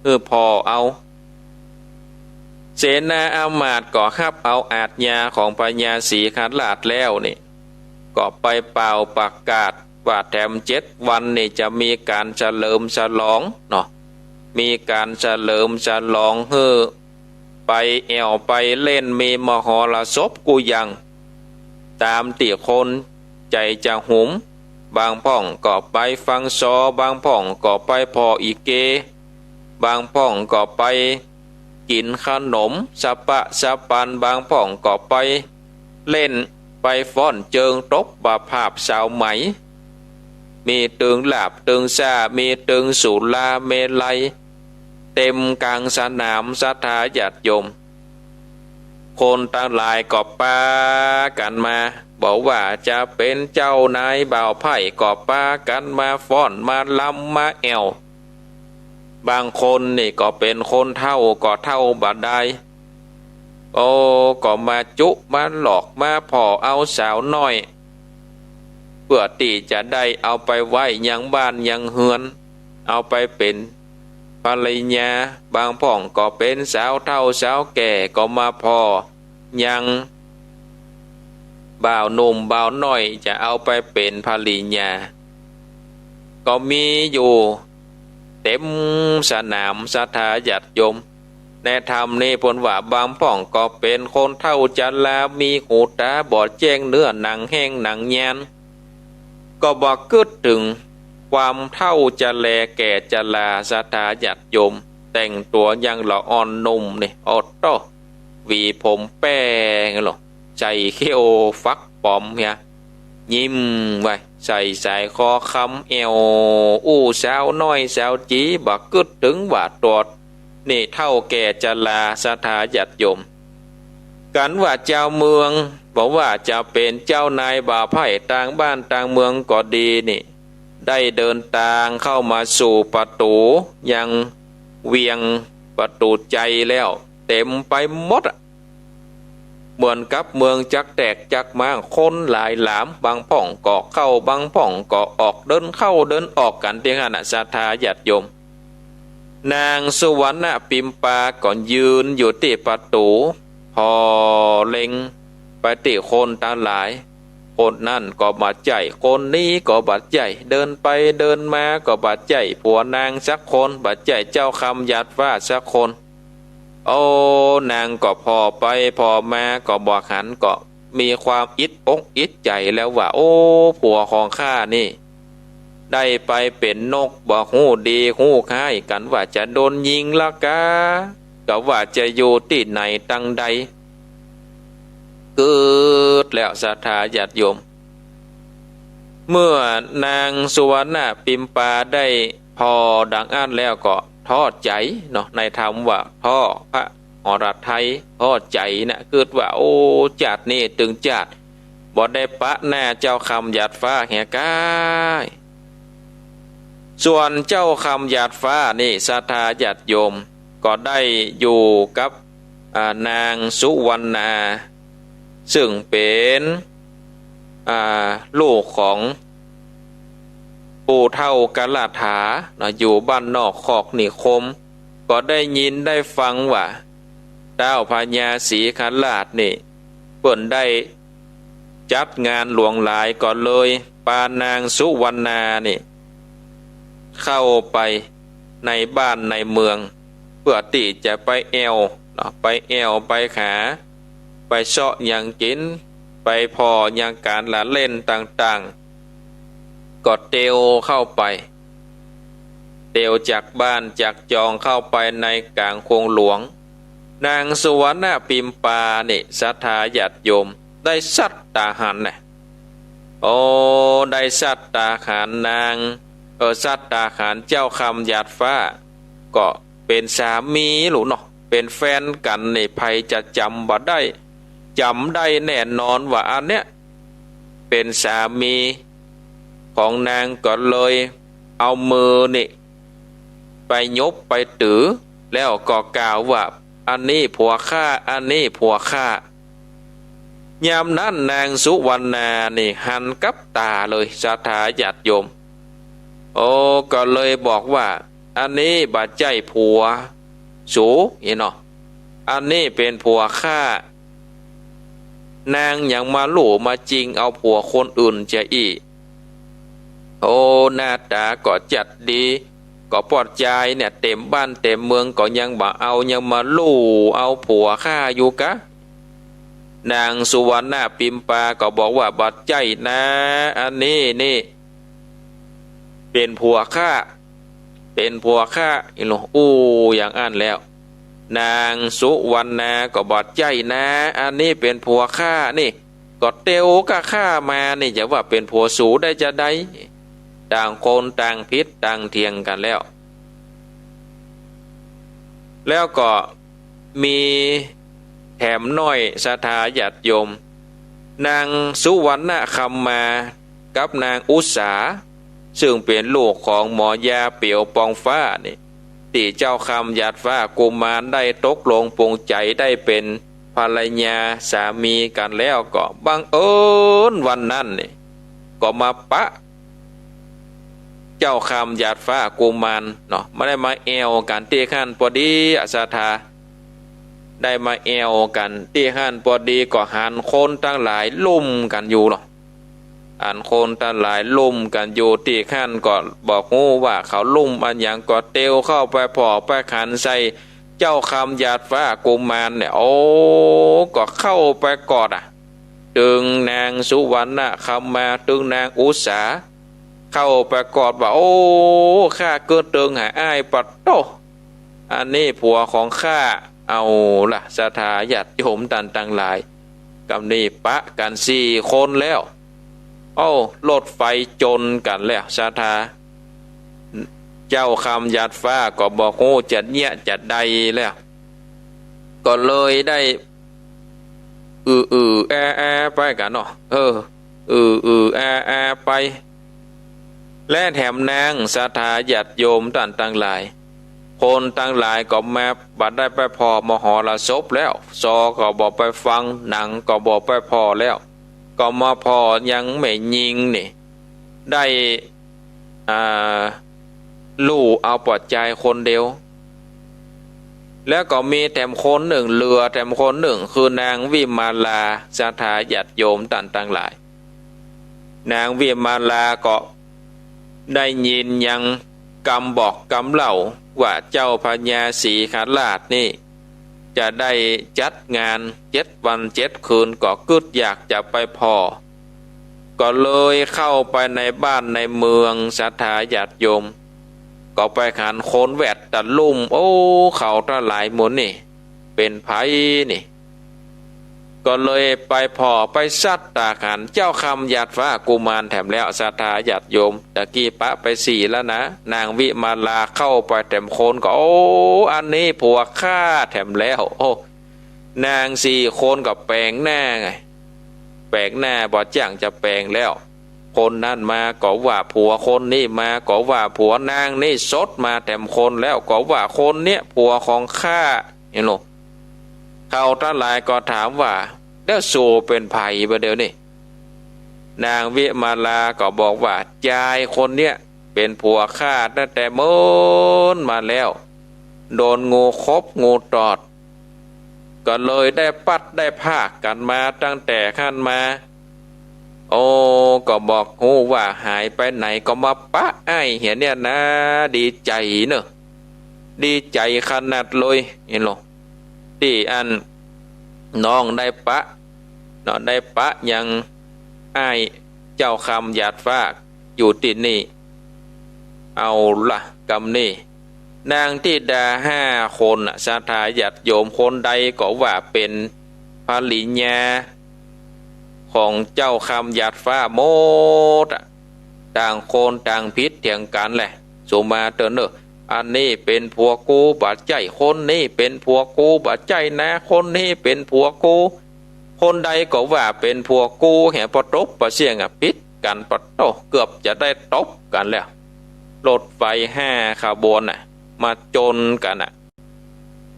หื้อผ่อเอา เสนาอามาตย์ก็ฮับเอาอาจญาของพญาศรีหราชแล้วนี่ ก็ไปเป่าประกาศว่าแถมเจ็ดวันนี่จะมีก๋านเฉลิมฉลองเนาะ มีก๋านเฉลิมฉลองหื้อ ไปแอ่วไปเล่น มีมหรสพกู้อย่าง ต๋ามตี้คนใจ๋จะหุม บางพ่องก็ไปฟังซอ บางพ่องก็ไปผ่ออีเก บางพ่องก็ไปกิ๋นขนมสะปะสะปัน บางพ่องก็ไปเล่น ไปฟ้อนเจิงตบบ่าผาบสาวไหม มีตึงหลาบตึงซ่า มีตึงสุราเมรัย เต็มก๋างสนาม ศรัทธาญาติโยม คนตังหลายก็ปากั๋นมา บ่ว่าจะเป๋นเจ้านายบ่าวไพร่ก็ปากั๋นมาฟ้อนมารำมาแอ่ว บางคนนี่ก็เป๋นคนเฒ่าก็เฒ่าบ่ดาย โอ้ ก็มาจุมาหลอกมาผ่อเอาสาวน้อย เปื้อตี้จะได้เอาไปไว้ยังบ้านยังเฮือน เอาไปเป๋นภริยา บางพ่องก็เป๋นสาวเฒ่าสาวแก่ก็มาผ่อ ยังบ่าวหนุ่มบ่าวน้อยจะเอาไปเป๋นภริยา ก็มีอยู่เต็มสนาม ศรัทธาญาติโยม ในธรรมนี่เปิ้นว่า บางพ่องก็เป๋นคนเฒ่าชรา มีหูต๋าบอดแจ้ง เนื้อหนังแห้งหนังยาน ก็บ่กึ๊ดเถิงความเฒ่าจะแลแก่จะรา ศรัทธาญาติโยม แต่งตั๋วยังละอ่อนหนุ่มนี่ โอ้โต้ หวีผมแป้งโล ใส่เขี้ยวฟักป๋อมเหีย ยิ้มไว้ ใส่สร้อยคอคำแอ่ว อู้สาวน้อยสาวจี๋ บ่กึ๊ดเถิงว่าตั๋วนี่เฒ่าแก่จะรา ศรัทธาญาติโยม กันว่าจาวเมือง บ่ว่าจะเป๋นเจ้านายบ่าวใพ้ตางบ้านตางเมืองก็ดีนี่ ได้เดินตางเข้ามาสู่ประตู๋ยังเวียงประตู๋ชัยแล้ว เต็มไปหมดอะ เหมือนกับเมืองจักแตกจักม้าง คนหลายหลาม บางพ่องก็เข้า บางพ่องก็ออก เดินเข้าเดินออกกั๋นตี้หั้นน่ะ ศรัทธาญาติโยม นางสุวรรณปิมปาก็ยืนอยู่ตี้ประตู๋ ผ่อเล็งไปตี้คนตังหลาย คนนั้นก็บ่ใจ้ คนนี้ก็บ่ใจ้ เดินไปเดินมาก็บ่ใจ้ผัวนางสักคน บ่ใจ้เจ้าคำหยาดฟ้าสักคน โอ้ นางก็ผ่อไปผ่อมาก็บ่หัน ก็มีความอิดอกอิดใจ๋แล้วว่า โอ้ ผัวของข้านี่ ได้ไปเป๋นนกบ่ฮู้ดีฮู้ฮ้าย กันว่าจะโดนยิงละกา ก็ว่าจะอยู่ตี้ไหนตังใด กึ๊ดแล้ว ศรัทธาญาติโยม เมื่อนางสุวรรณปิมปาได้ผ่อดังอั้นแล้วก็ท้อใจ๋เนาะ ในธรรมว่าท้อ พระหฤทัยท้อใจ๋นะ กึ๊ดว่า โอ้ จาตินี้ตึงจาติบ่ได้ปะหน้าเจ้าคำหยาดฟ้าเหียก้า ส่วนเจ้าคำหยาดฟ้านี่ ศรัทธาญาติโยม ก็ได้อยู่กับ อ่า นางสุวรรณา ซึ่งเป๋น อ่า ลูกของปู่เฒ่ากะลาถาเนาะ อยู่บ้านนอกคอกนิคม ก็ได้ยินได้ฟังว่า ต้าวพญาศรีคราชนี่ เปิ้นได้จัดงานหลวงหลาย ก็เลยปานางสุวรรณานี่ เข้าไปในบ้านในเมือง เปื้อตี้จะไปแอ่วเนาะ ไปแอ่วไปหา ไปเซาะหยังกิ๋น ไปผ่อหยังก๋านละเล่นต่างๆ ก็เตียวเข้าไป เตียวจากบ้านจากจองเข้าไปในก๋างโขงหลวง นางสุวรรณปิมปานี่ ศรัทธาญาติโยม ได้สัตตาหารนะ โอ้ ได้สัตตาหารนาง เออ สัตตาหารเจ้าคำหยาดฟ้า ก็เป๋นสามีลูกเนาะ เป๋นแฟนกั๋นนี่ ใผจะจ๋ำบ่ได้ จ๋ำได้แน่นอนว่าอันเนี้ยเป๋นสามีของนาง ก็เลยเอามือนี่ไปยบไปตื๋อ แล้วก็กล่าวว่า อันนี้ผัวข้า อันนี้ผัวข้า ยามนั้นนางสุวรรณานี่หันกับต๋าเลย ศรัทธาญาติโยม โอ้ ก็เลยบอกว่า อันนี้บ่ใจ้ผัวสูอี้เนาะ อันนี้เป๋นผัวข้า นางยังมาลู่มาจิงเอาผัวคนอื่นจะอี้ โอ้ หน้าต๋าก็จัดดี ก็ปอดจายเนี่ย เต๋มบ้านเต๋มเมืองก็ยังบ่เอา ยังมาลู่เอาผัวข้าอยู่กา นางสุวรรณปิมปาก็บอกว่า บ่ใจ้นา อันนี้นี่เป๋นผัวข้า เป๋นผัวข้าอี้ลูก อู้อย่างอั้นแล้ว นางสุวรรณาก็บ่ใจ้นา อันนี้เป๋นผัวข้านี่ ก็เตียวกับข้ามานี่ จะว่าเป๋นผัวสูได้จาใด ต่างคนต่างผิดต่างเถียงกั๋นแล้ว แล้วก็มีแถมน้อย ศรัทธาญาติโยม นางสุวรรณคำมากับนางอุสา ซึ่งเป๋นลูกของหมอยาเปียวปองฟ้านี่ ตี้เจ้าคำหยาดฟ้ากุมารได้ตกลงปลงใจ๋ได้เป๋นภรรยาสามีกั๋นแล้ว ก็บังเอิญวันนั้นนี่ ก็มาปะเจ้าคำหยาดฟ้ากุมารเนาะ บ่ได้มาแอ่วกั๋นตี้หั้นปอดีอะ ศรัทธา ได้มาแอ่วกั๋นตี้หั้นปอดี ก็หันคนตังหลายลุ่มกั๋นอยู่เนาะ หันคนตังหลายลุ่มกั๋นอยู่ตี้หั้น ก็บ่ฮู้ว่าเขาลุ่มอันหยัง ก็เตียวเข้าไปผ่อไปหันใส่เจ้าคำหยาดฟ้ากุมารเนี่ย โอ้ ก็เข้าไปกอดอะ ตึงนางสุวรรณคำมา ตึงนางอุสา เข้าไปกอดว่า โอ้ ข้ากึ๊ดเติงหาอ้าย ปะโต้ อันนี้ผัวของข้า เอาละ ศรัทธาญาติโยมต้านตังหลาย กำนี้ปะกั๋นสี่คนแล้ว โอ้ รถไฟจ๋นกั๋นแล้ว ศรัทธา เจ้าคำหยาดฟ้าก็บ่ฮู้จะเยียะจะใดแล้ว ก็เลยได้ อืออือแอแอไปกั๋นเนาะ เออ อืออือแอแอไป และแถมนางศรัทธาญาติโยมต้านตังหลาย คนตังหลายก็มาบ่ได้ไปผ่อมหรสพแล้ว ซอก็บ่ไปฟัง หนังก็บ่ไปผ่อแล้ว ก็มาผ่อยังแม่ญิงนี่ ได้ อ่า ลู่เอาป้อจายคนเดียว แล้วก็มีแถมคนนึ่ง เหลือแถมคนนึ่ง คือนางวิมาลา ศรัทธาญาติโยมต้านตังหลาย นางวิมาลาก็ได้ยินยังกำบอกกำเล่าว่าเจ้าพญาศรีหราชนี่ จะได้จัดงานเจ็ดวันเจ็ดคืน ก็กึ๊ดอยากจะไปผ่อ ก็เลยเข้าไปในบ้านในเมือง ศรัทธาญาติโยม ก็ไปหันคนแวดตะลุ่ม โอ้ เขาตังหลายหมู่นี่ เป๋นใผนี่ ก็เลยไปผ่อไปสัดต๋าหันเจ้าคำหยาดฟ้ากุมารแถมแล้ว ศรัทธาญาติโยม ตะกี้ปะไปสี่แล้วนะ นางวิมาลาเข้าไปแถมคนก็ โอ้ อันนี้ผัวข้าแถมแล้ว โอ้ นางสี่คนก็แป๋งหน้าไง แป๋งหน้าบ่จ้างจะแป๋งแล้ว คนนั้นมาก็ว่าผัว คนนี้มาก็ว่าผัว นางนี่สดมาแถมคนแล้ว ก็ว่าคนเนี้ยผัวของข้า หันโหล เขาตังหลายก็ถามว่า แล้วสูเป๋นใผบ่าเดี่ยวนี้ นางวิมาลาก็บอกว่า จายคนเนี้ยเป๋นผัวข้าตั้งแต่เมินมาแล้ว โดนงูขบงูตอด ก็เลยได้พลัดได้พรากกั๋นมาตั้งแต่หั้นมา โอ้ ก็บ่ฮู้ว่าหายไปไหน ก็มาปะอ้ายเหียเนี่ยนะ ดีใจ๋เน่อ ดีใจ๋ขนาดเลย หันโหล ตี้อันน้องได้ปะ เนาะ ได้ปะยังอ้ายเจ้าคำหยาดฟ้าอยู่ตี้นี่ เอาละ กำนี้ นางธิดาห้าคนน่ะ ศรัทธาญาติโยม คนใดก็ว่าเป๋นภริยาของเจ้าคำหยาดฟ้าหมดอะ ต่างคนต่างผิดเถียงกั๋นแหละ สูมาเต๊อะเน่อ อันนี้เป๋นผัวกูบ่ใจ้ คนนี้เป๋นผัวกูบ่ใจ้นะ คนนี้เป๋นผัวกู คนใดก็ว่าเป๋นผัวกู แหมปะตบปะเสี้ยงอะ ผิดกั๋นปะโต้ เกือบจะได้ตบกั๋นแล้ว รถไฟห้าขบวนน่ะ มาจ๋นกั๋นน่ะ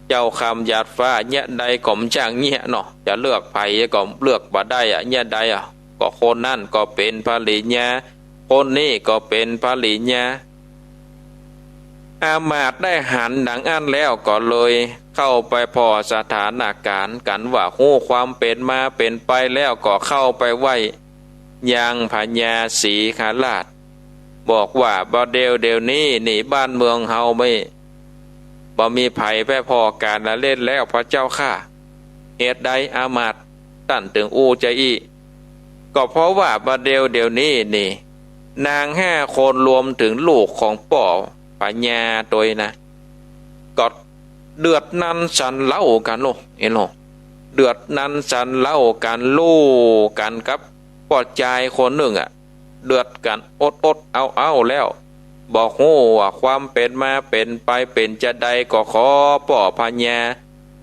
เจ้าคำหยาดฟ้าเยียะใดก็บ่จ้างเยียะเนาะ จะเลือกใผก็เลือกบ่ได้อะ เยียะใดอะ ก็คนนั้นก็เป๋นภริยา คนนี้ก็เป๋นภริยา อามาตย์ได้หันดังอั้นแล้วก็เลยเข้าไปผ่อสถานก๋ารณ์กั๋น ว่าฮู้ความเป๋นมาเป๋นไปแล้วก็เข้าไปไหว้ยังพญาศรีหราช บอกว่าบ่าเดี่ยวเดี่ยวนี้นี่บ้านเมืองเฮาไม่ บ่มีใผไปผ่อก๋านละเล่นแล้วพระเจ้าข้า เหตุใดอามาตย์ต้านจึงอู้จาอี้ ก็เพราะว่าบ่าเดี่ยวเดี่ยวนี้นี่ นางห้าคนรวมเถิงลูกของป้อพญาตวยนะ ก็เดือดนันสันเล้ากั๋นโล หันโหล เดือดนันสันเล้ากั๋น ลู่กั๋นกับป้อจายคนนึ่งอะ เดือดกั๋นอดอดเอาเอาแล้ว บ่ฮู้ว่าความเป๋นมาเป๋นไปเป๋นจาใด ก็ขอป้อพญา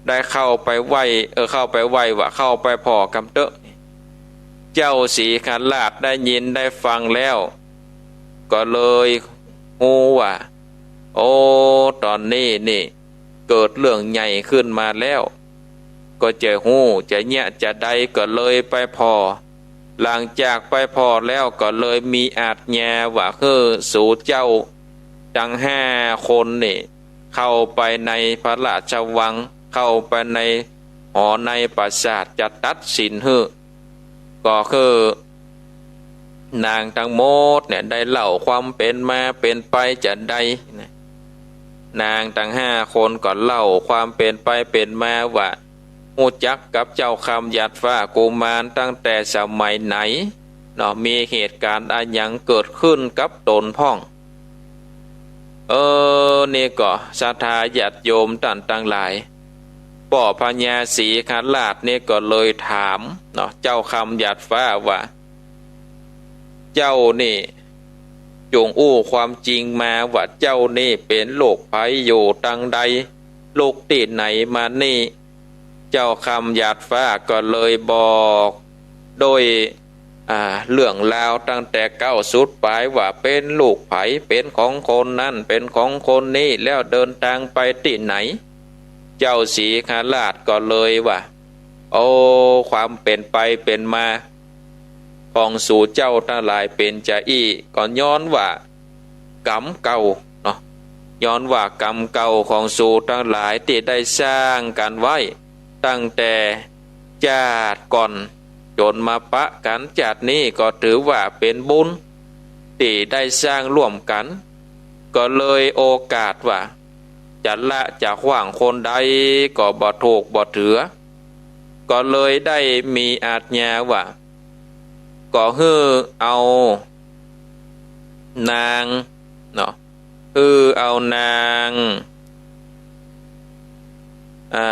ได้เข้าไปไหว้ เออ เข้าไปไหว้ว่าเข้าไปผ่อกำเต๊อะ เจ้าศรีหราชได้ยินได้ฟังแล้ว ก็เลยฮู้ว่า โอ้ ต๋อนนี้นี่ เกิดเรื่องใหญ่ขึ้นมาแล้ว ก็จะฮู้จะเยียะจาใด ก็เลยไปผ่อ หลังจากไปผ่อแล้วก็เลยมีอาจญาว่าหื้อสูเจ้าตังห้าคนนี่เข้าไปในพระราชวัง เข้าไปในหอในปราสาท จะตัดสินหื้อ ก็คือนางตังหมดเนี่ยได้เล่าความเป๋นมาเป๋นไปจาใดนะ นางตังห้าคนก็เล่าความเป๋นไปเป๋นมาว่า ฮู้จักกับเจ้าคำหยาดฟ้ากุมารตั้งแต่สมัยไหน เนาะ มีเหตุก๋ารณ์อะหยังเกิดขึ้นกับต๋นพ่อง เออ นี่ก็ศรัทธาญาติโยมต้านตังหลาย ป้อพญาสิงหราชนี่ก็เลยถามเนาะ เจ้าคำหยาดฟ้าว่า เจ้านี่จุ่งอู้ความจริงมาว่าเจ้านี่เป๋นลูกใผอยู่ตังใด ลุกตี้ไหนมานี่ เจ้าคำหยาดฟ้าก็เลยบอกโดย อ่า เรื่องราวตั้งแต่เก๊าสุดป๋ายว่าเป๋นลูกใผ เป๋นของคนนั้น เป๋นของคนนี้ แล้วเดินตางไปตี้ไหน เจ้าสิงหราชก็เลยว่า โอ้ ความเป๋นไปเป๋นมาของสูเจ้าตังหลายเป๋นจาอี้ ก็ย้อนว่า ก๋รรมเก่าเนาะ ย้อนว่าก๋รรมเก่าของสูตังหลายตี้ได้สร้างกั๋นไว้ตั้งแต่จาติก่อน จ๋นมาปะกั๋นจาตินี้ก็ถือว่าเป๋นบุญตี้ได้สร้างร่วมกั๋น ก็เลยโอกาสว่าจะละจะขว้างคนใดก็บ่ถูกบ่เถือ ก็เลยได้มีอาจญาว่า ก็หื้อเอานางเนาะ หื้อเอานาง อ่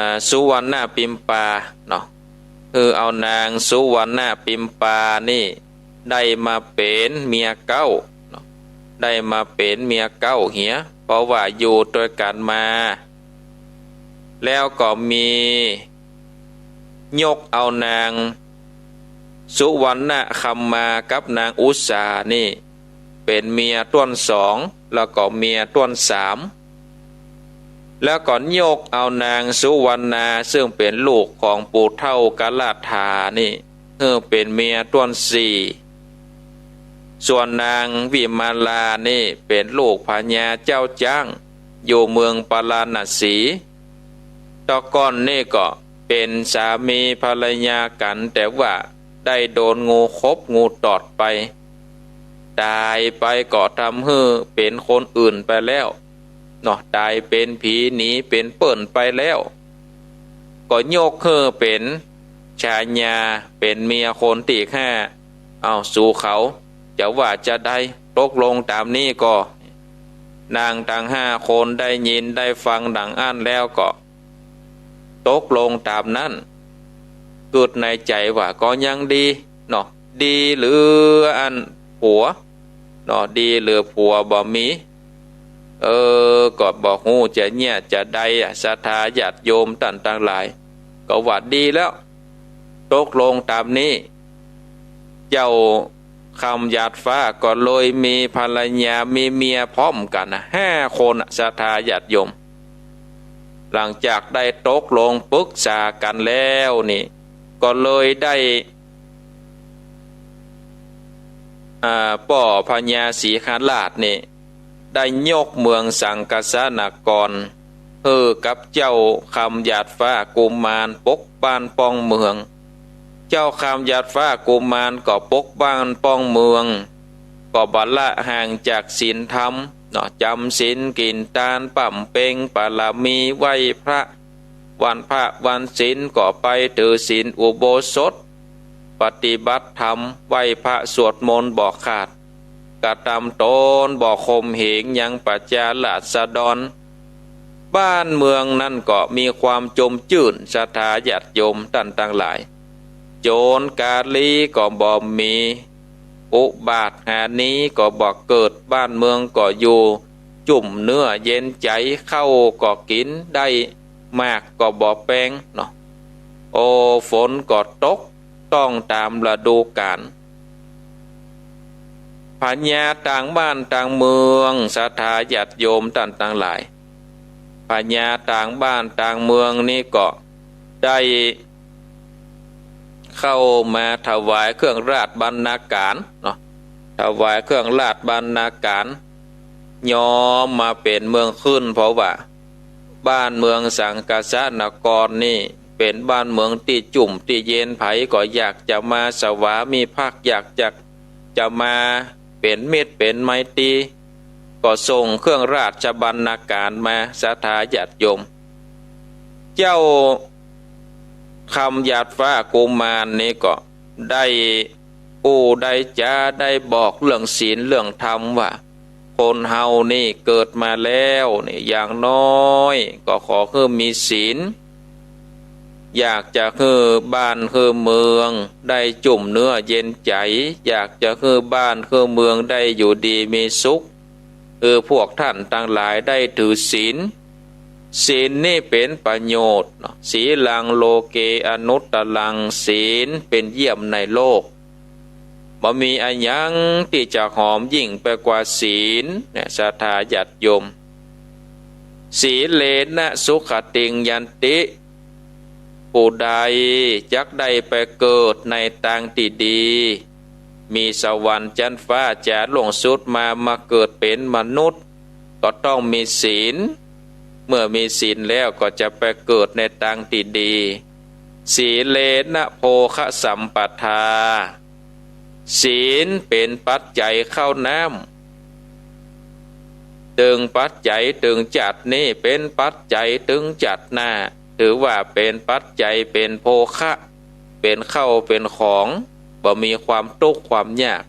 า สุวรรณปิมปาเนาะ หื้อเอานางสุวรรณปิมปานี่ได้มาเป๋นเมียเก๊าเนาะ ได้มาเป๋นเมียเก๊าเหีย เพราะว่าอยู่ตวยกั๋นมา แล้วก็มียกเอานางสุวรรณคำมากับนางอุสานี่ เป๋นเมียต้วนสอง แล้วก็เมียต้วนสาม แล้วก็ยกเอานางสุวรรณา ซึ่งเป๋นลูกของปู่เฒ่ากะลาถานี่ หื้อเป๋นเมียต้วนสี่ ส่วนนางวิมาลานี่เป๋นลูกพญาเจ้าจ๊าง อยู่เมืองปาราณสี ตะก่อนนี่ก็เป๋นสามีภรรยากั๋น แต่ว่าได้โดนงูขบงูตอดไป ต๋ายไปก็ทำหื้อเป๋นคนอื่นไปแล้วเนาะ ต๋ายเป๋นผีหนีเป๋นเปิ้นไปแล้ว ก็ยกหื้อเป๋นฉายาเป๋นเมียคนตี้ห้า เอ้า สูเขาจะว่าจาใด ตกลงต๋ามนี้ก่อ นางตังห้าคนได้ยินได้ฟังดังอั้นแล้วก็ ตกลงต๋ามนั้น กึ๊ดในใจ๋ว่าก็ยังดีเนาะ ดีเหลืออันผัวเนาะ ดีเหลือผัวบ่มี เออ ก็บ่ฮู้จะเยียะจาใดอะ ศรัทธาญาติโยมต้านตังหลาย ก็ว่าดีแล้ว ตกลงต๋ามนี้ เจ้าคำหยาดฟ้าก็เลยมีภรรยา มีเมียพร้อมกั๋นนะ ห้าคนอะ ศรัทธาญาติโยม หลังจากได้ตกลงปึกษากั๋นแล้วนี่ ก็เลยได้ อ่า ป้อพญาสิงหราชนี่ ได้ยกเมืองสังกสานคร หื้อกับเจ้าคำหยาดฟ้ากุมารปกบ้านป้องเมือง เจ้าคำหยาดฟ้ากุมารก็ปกบ้านป้องเมือง ก็บ่ละห่างจากศีลธรรมเนาะ จ๋ำศีลกิ๋นตาน บำเพ็งบารมี ไหว้พระ วันพระวันศีลก็ไปถือศีลอุโบสถ ปฏิบัติธรรม ไหว้พระสวดมนต์บ่ขาด กระตำตนบ่ข่มเหงยังประจาราษฎร บ้านเมืองนั้นก็มีความจมจื้น ศรัทธาญาติโยมต้านตังหลาย โจรกาลีก็บ่มี อุบาทหานีก็บ่เกิด บ้านเมืองก็อยู่จุ่มเนื้อเย็นใจ๋ ข้าวก็กิ๋นได้ หมากก็บ่แปงเนาะ โอ้ ฝนก็ตกต้องต๋ามฤดูก๋าล พญาต่างบ้านต่างเมือง ศรัทธาญาติโยมต้านตังหลาย พญาต่างบ้านต่างเมืองนี่ก็ได้เข้ามาถวายเครื่องราชบรรณาการเนาะ ถวายเครื่องราชบรรณาการ ยอมมาเป๋นเมืองขึ้น เพราะว่าบ้านเมืองสังกสานครนี่เป๋นบ้านเมืองตี้จุ่มตี้เย็น ใผก็อยากจะมาสวามิภักดิ์ อยากจะ จะมาเป๋นมิตรเป๋นไมตรี ก็ส่งเครื่องราชบรรณาการมา ศรัทธาญาติโยม เจ้าคำหยาดฟ้ากุมารนี่ก็ได้ อู้ได้จ๋าได้บอกเรื่องศีลเรื่องธรรมว่า คนเฮานี่เกิดมาแล้วนี่ อย่างน้อยก็ขอหื้อมีศีล อยากจะหื้อบ้านหื้อเมืองได้จุ่มเนื้อเย็นใจ๋ อยากจะหื้อบ้านหื้อเมืองได้อยู่ดีมีสุข คือพวกท่านตังหลายได้ถือศีล ศีลนี่เป๋นประโยชน์เนาะ สีลังโลเกอนุตตรัง ศีลเป๋นเยี่ยมในโลก บ่มีอะหยังตี้จะหอมยิ่งไปกว่าศีลเนี่ย ศรัทธาญาติโยม สีเลนะสุขติงยันติ ผู้ใดจักได้ไปเกิดในตางตี้ดี มีสวรรค์จั๊นฟ้าจ๋าล่วงสุดมา มาเกิดเป๋นมนุษย์ ก็ต้องมีศีล เมื่อมีศีลแล้วก็จะไปเกิดในตางตี้ดี สีเลนะโภคสัมปทา ศีลเป๋นปัจจัยข้าวน้ำ เถิงปัจจัยเถิงจ๊าดนี้ เป๋นปัจจัยเถิงจ๊าดหน้า ถือว่าเป๋นปัจจัย เป๋นโภคะ เป๋นข้าวเป๋นของ บ่มีความตุ๊กข์ความยาก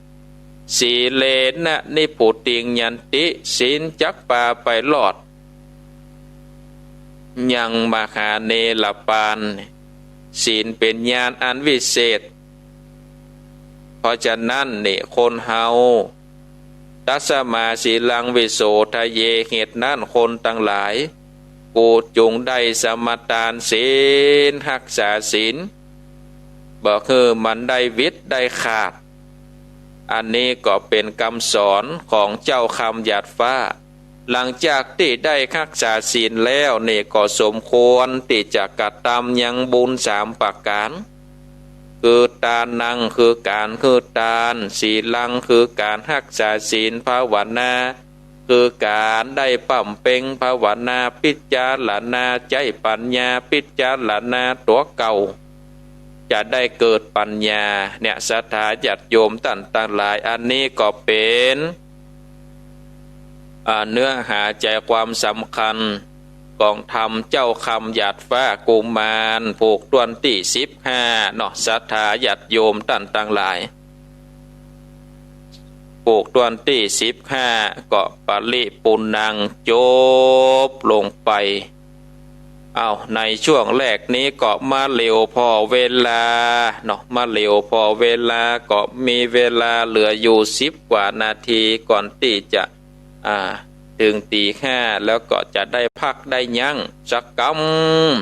สีเลนะนิพพุติงยันติ ศีลจักปาไปรอด ยังมหาเนรปาน ศีลเป๋นญาณอันวิเศษ เพราะฉะนั้นนี่คนเฮา ตัสมาสีลังวิโสทะเย เหตุนั้นคนตังหลาย กูจุ่งได้สมาตานศีล ฮักษาศีล บ่หื้อมันได้หวิดได้ขาด อันนี้ก็เป๋นกำสอนของเจ้าคำหยาดฟ้า หลังจากตี้ได้ฮักษาศีลแล้วนี่ก็สมควรตี้จะกระตำยังบุญสามประก๋าน คือตานัง คือก๋านหื้อตาน สีลัง คือก๋านฮักษาศีลภาวนา คือก๋านได้บำเพ็งภาวนา พิจารณาใจ๊ปัญญา พิจารณาตั๋วเก่า จะได้เกิดปัญญา เนี่ย ศรัทธาญาติโยมต้านตังหลาย อันนี้ก็เป๋น อ่า เนื้อหาใจ๋ความสำคัญของธรรมเจ้าคำหยาดฟ้ากุมาร ผูกต้วนตี้สิบห้าเนาะ ศรัทธาญาติโยมต้านตังหลาย ผูกต้วนตี้สิบห้า ก็ปริปุณณัง จบลงไป เอา ในช่วงแรกนี้ก็มาเหลียวผ่อเวลาเนาะ มาเหลียวผ่อเวลา ก็มีเวลาเหลืออยู่สิบกว่านาทีก่อนตี้จะ อ่า เถิงตี๋ห้า แล้วก็จะได้พักได้ยั้งสักก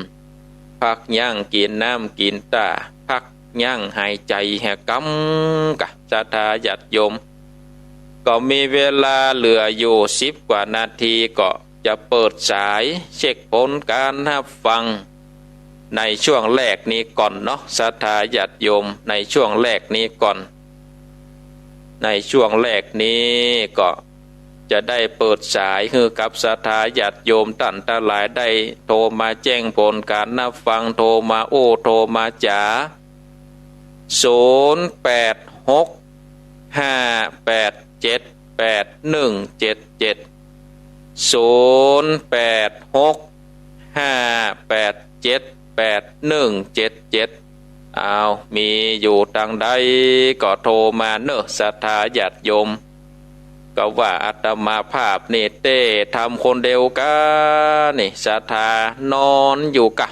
ำ พักยั้งกิ๋นน้ำกิ๋นตา พักยั้งหายใจ๋แหกำกะ ศรัทธาญาติโยม ก็มีเวลาเหลืออยู่สิบกว่านาที ก็จะเปิดสายเช็คผลการฮับฟัง ในช่วงแรกนี้ก่อนเนาะ ศรัทธาญาติโยม ในช่วงแรกนี้ก่อน ในช่วงแรกนี้ก็จะได้เปิดสายหื้อกับศรัทธาญาติโยมต้านตังหลายได้โทรมาแจ้งผลการฮับฟัง โทรมาอู้ โทรมาจ๋า ศูนย์แปดหก ห้าแปดเจ็ด แปดหนึ่งเจ็ดเจ็ด ศูนย์แปดหก ห้าแปดเจ็ด แปดหนึ่งเจ็ดเจ็ด อ้าว มีอยู่ตางใดก็โทรมาเน่อ ศรัทธาญาติโยม ก็ว่าอาตมาภาพนี่เต๊ทำคนเดียวกานี่ ศรัทธานอนอยู่กา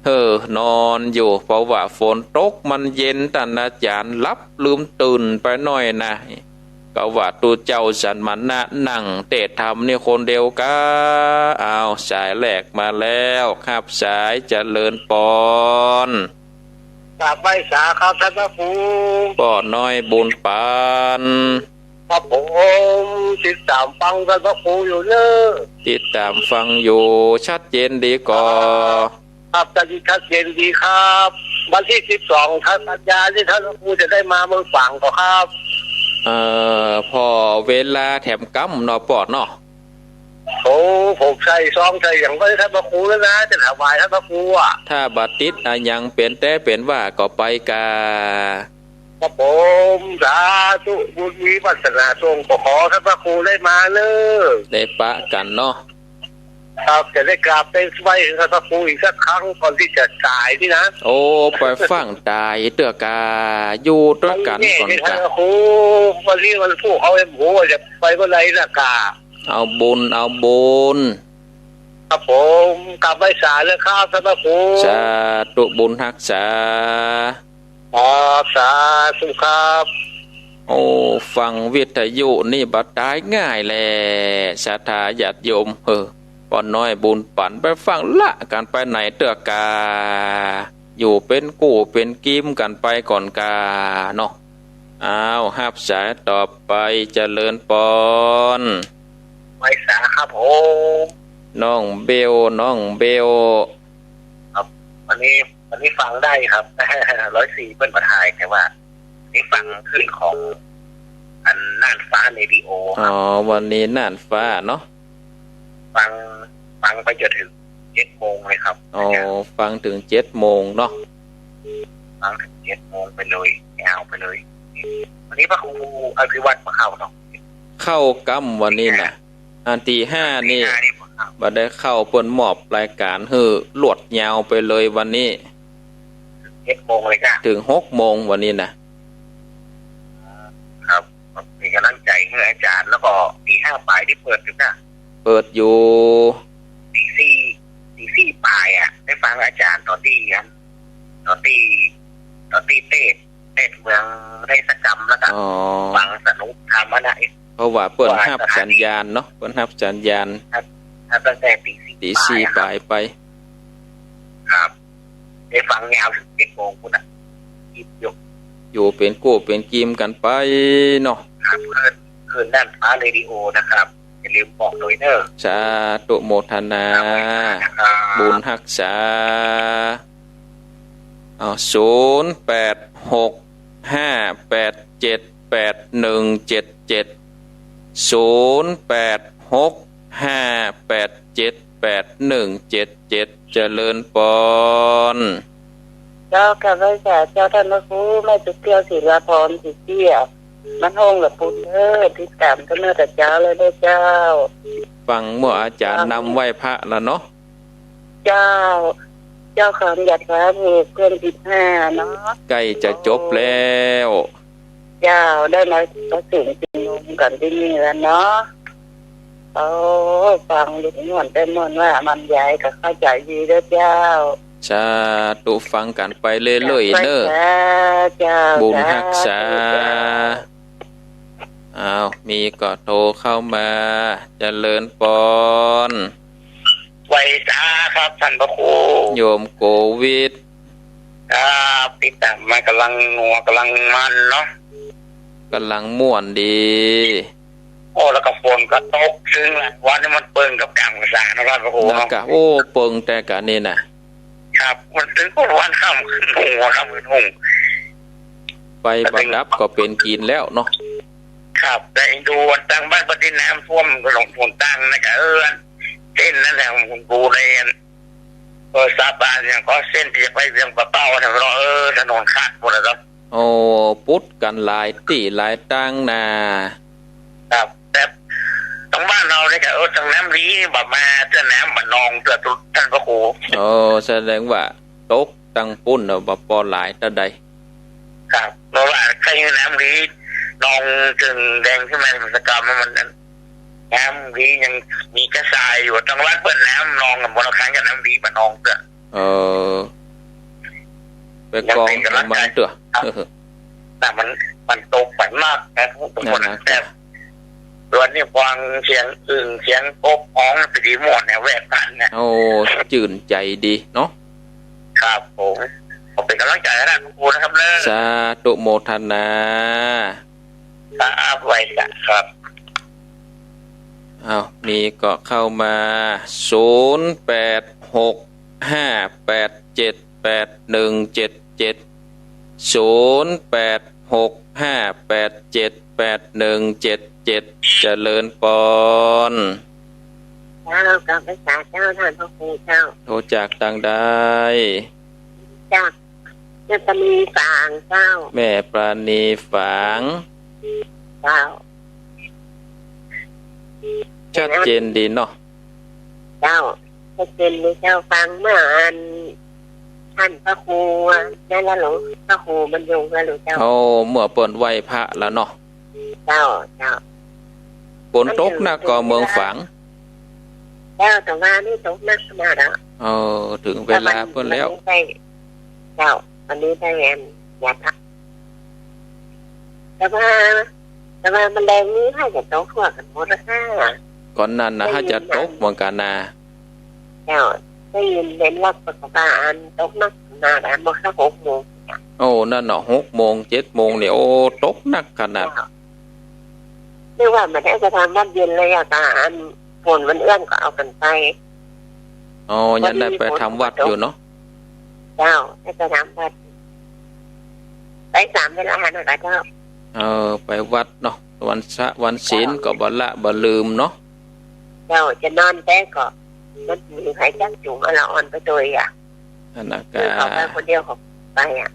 เออ นอนอยู่ เพราะว่าฝนตกมันเย็น ต้านอาจ๋ารย์หลับลืมตื่นไปหน้อยนะ ก็ว่าตุ๊เจ้าสันมานะนั่งเต๊ทำนี่คนเดียวกา อ้าว สายแรกมาแล้ว ฮับสาย เจริญปอน กราบไหว้สาครับท่านพระครู ป้อน้อยบุญปาน ครับผม ติดต๋ามฟังท่านพระครูอยู่เน่อ ติดต๋ามฟังอยู่ ชัดเจนดีก่อ ครับ ชัดเจนดีครับ วันตี้สิบสอง ท่านปัญญานี่ท่านพระครูจะได้มาเมืองฝางก่อครับ เอ่อ ผ่อเวลาแถมกำเนาะป้อเนาะ โอ้ ผมใส่ซองใส่หยังไว้ท่านพระครูแล้วนะ จะถวายท่านพระครูอะ ถ้าบ่ติดอะหยังเป๋นแต๊เป๋นว่าก็ไปกา ครับผม สาธุ บุญมีวาสนาส่ง ก็ขอท่านพระครูได้มาเน่อ ได้ปะกั๋นเนาะ ครับ จะได้กราบเรียนไหว้ท่านพระครูอีกสักครั้งก่อนที่จะสายนี่นะ โอ้ ไปฟังตายเตื้อกา อยู่ตวยกั๋นก่อนกา วันนี้เนี่ย ท่านพระครู วันนี้วันพูก เขาเอ็มโห จะไปเมื่อไหร่นะกา เอาบุญ เอาบุญ ครับผม กราบไหว้สาเลยครับ ท่านพระครู สาธุ บุญฮักษา ครับ สาธุครับ โอ้ ฟังวิทยุนี่บ่ต๋ายง่ายแล ศรัทธาญาติโยม เออ ป้อน้อยบุญปั๋น ไปฟังละกั๋นไปไหนเตื้อกา อยู่เป๋นกู้เป๋นกี๋กั๋นไปก่อนกาเนาะ อ้าว ฮับสายต่อไป เจริญปอน ไหว้สาครับผม น้องเบล น้องเบล ครับ วันนี้ วันนี้ฟังได้ครับ ร้อยสี่เปิ้นบ่ถ่าย แต่ว่าวันนี้ฟังคลื่นของอันน่านฟ้าเรดิโอครับ อ๋อ วันนี้น่านฟ้าเนาะ ฟัง ฟังไปจนถึงเจ็ดโมงเลยครับ อ๋อ อาจารย์ ฟังถึงเจ็ดโมงเนาะ ฟังถึงเจ็ดโมงไปเลย ยาวไปเลย วันนี้พระครูอภิวัตรมาเข้าเนาะ เข้าก้ำวันนี้นะ อันตีห้านี่ ตีห้านี่บ่ครับ บ่ได้เข้า เปิ้นมอบรายก๋านหื้อลวดยาวไปเลยวันนี้ เจ็ดโมงเลยจ้ะ ถึงหกโมงวันนี้นะ ครับ เป๋นก๋ำลังใจ๋หื้ออาจ๋ารย์ แล้วก็ตีห้าป๋ายนี่เปิดอยู่นะ เปิดอยู่ ตีสี่ ตีสี่ป๋ายอะ ได้ฟังอาจ๋ารย์ต๋อนตี้อัน ต๋อนตี้ ต๋อนตี้เตสน์ เตสน์เมืองไทยสกรรม แล้วก็ อ๋อ ฟังสนุกธรรมะนะ เพราะว่าเปิ้นฮับสัญญาณเนาะ เปิ้นฮับสัญญาณ ครับ ครับ ตั้งแต่ตีสี่ ตีสี่ป๋ายอะครับ ป๋ายไป ครับ ได้ฟังยาวถึงเจ็ดโมงพุ้นน่ะ อยู่เป๋นกู้เป๋นกี๋กั๋นไปเนาะ ครับ คลื่น คลื่นน่านฟ้าเรดิโอนะครับ อย่าลืมบอกตวยเน่อ สาธุโมทนา ครับ บุญฮักษา เอา ศูนย์แปดหกห้าแปดเจ็ดแปดหนึ่งเจ็ดเจ็ด ศูนย์แปดหกห้าแปดเจ็ดแปดหนึ่งเจ็ดเจ็ด เจริญปอน เจ้า กราบไหว้สาเจ้า ท่านพระครู แม่ตุ๊กเกี้ยว ศิลาพร ศรีเกี้ยว บ้านห้องละปูนเด้อ ติดต๋ามตวยเน่อ แต่เจ๊าเลยเด้อเจ้า ฟังเมื่ออาจ๋ารย์นำไหว้พระแล้วเนาะ เจ้า เจ้าคำหยัดพระผูกเพื่อนสิบห้าเนาะ ใก้จะจบแล้ว เจ้า ได้มาประสิทธิ์ชุมนุมกั๋นตี้นี่แล้วเนาะ โอ้ ฟังดูม่วนแต่ม่วนว่ามันยายก็เข้าใจ๋ดีเด้อเจ้า สาธุ ฟังกั๋นไปเรื่อยๆ เน่อ เจ้า บุญฮักษา สาธุเจ้า อ้าว มีก็โทรเข้ามา เจริญปอน ไหว้สาครับท่านพระครู โยมโกวิท ครับ ติดต๋ามมา ก๋ำลังนัว ก๋ำลังมันเนาะ ก๋ำลังม่วนดี โอ้ แล้วก็ฝนก็ตก ซึ่งวันนี้มันเปิงกับก๋างภาษาเนาะครับ พระครูเนาะ แล้วก็ โอ้ เปิงแต่กะนี่นะ ครับ มันตึงก็วันค่ำขึ้นหัวครับ ขึ้นหง ไฟบ่ดับก็เป๋นกิ๋นแล้วเนาะ ครับ แต่ดูตางบ้านปะตี้น้ำท่วมถนนหนตางนะกะ เออ เส้นนั้นแหละ ผมดูใน เออ สาบานอย่างก็เส้นตี้จะไปเวียงป่าเป้าเนี่ย เออ ถนนขาดหมดแล้วครับ โอ้ ปุดกั๋นหลายตี้หลายตางนา ครับ แต่ตางบ้านเฮาเนี่ยกะ เออ ตางน้ำดีบ่มาเตื้อ น้ำบ่นองเตื้อ ท่านพระครู โอ้ แสดงว่าตกตางปุ้นเนาะ บ่ปอหลายเต้าใด ครับ เพราะว่าใค่น้ำดี นองเจิ่งแดงขึ้นมา มันสะกำมัน น้ำดียังมีกระสายอยู่ ตางวัดเปิ้นน้ำนองกั๋นหมด เอาคันกับน้ำดีบ่นองเตื้อ เออ ไปกองของมันเตื้อ ครับ แต่มัน มันตกมันหนักนะ ตกมันหนัก แต่วันนี้ฟังเสียงอึ่งเสียงกบฮ้องไปดีหมดเนี่ย แวดบ้านเนี่ย โอ้ จื่นใจ๋ดีเนาะ ครับผม ขอเป๋นก๋ำลังใจ๋ให้ท่านพระครูนะครับเนอะ สาธุโมทนา ครับ ไหว้สาครับ อ้าว มีก็เข้ามา ศูนย์แปดหกห้าแปดเจ็ดแปดหนึ่งเจ็ดเจ็ด ศูนย์แปดหกห้าแปดเจ็ดแปดหนึ่งเจ็ดเจ็ด เจริญปอน เจ้า กราบไหว้สาเจ้า ท่านพระครูเจ้า โทรจากตางใด จาก แม่ปราณีฝางเจ้า แม่ปราณีฝาง เจ้า ชัดเจนดีเนาะ เจ้า ชัดเจนเลยเจ้า ฟังเมื่ออัน ท่านพระครู นั่นละหลวง พระครูบรรยงค์ละหลวงเจ้า โอ้ เมื่อเปิ้นไหว้พระแล้วเนาะ เจ้า เจ้า ฝนตกนักก่อเมืองฝาง เจ้า แต่ว่านี่ตกนักขนาดอะ เออ เถิงเวลาเปิ้นแล้ว แต่มัน มันได้ เจ้า วันนี้ได้แอม อย่าพัก แต่ว่า แต่ว่ามันแลนี้ถ้าจะตกทั่วกั๋นหมดแล้วค่ะ ก่อนนั้นน่ะ ได้ยิน ถ้าจะตกเหมือนกั๋นนะ เจ้า ได้ยินเห็นว่าเปิ้นว่าอันตกนักขนาดอันเมื่อหกโมง โอ้ นั่นเนาะ หกโมง เจ็ดโมงเนี่ย โอ้ ตกนักขนาด เจ้า นึกว่ามันได้ไปทำวัดเย็นเลยอะ แต่อันฝนมันเอื้อนก็เอากั๋นไป อ๋อ ยังได้ไปทำวัดอยู่เนาะ เจ้า ได้ไปทำวัด ไปสามเวลานะเจ้า เออ ไปวัดเนาะ วันซะ วันศีลก็บ่ละบ่ลืมเนาะ เจ้า จะนอนแต่ก็ มันมีใผจั๊กจู๋มเอาละอ่อนไปโตยอะ อันนั้นก็ คือเขาไปคนเดียวเขาไปอะ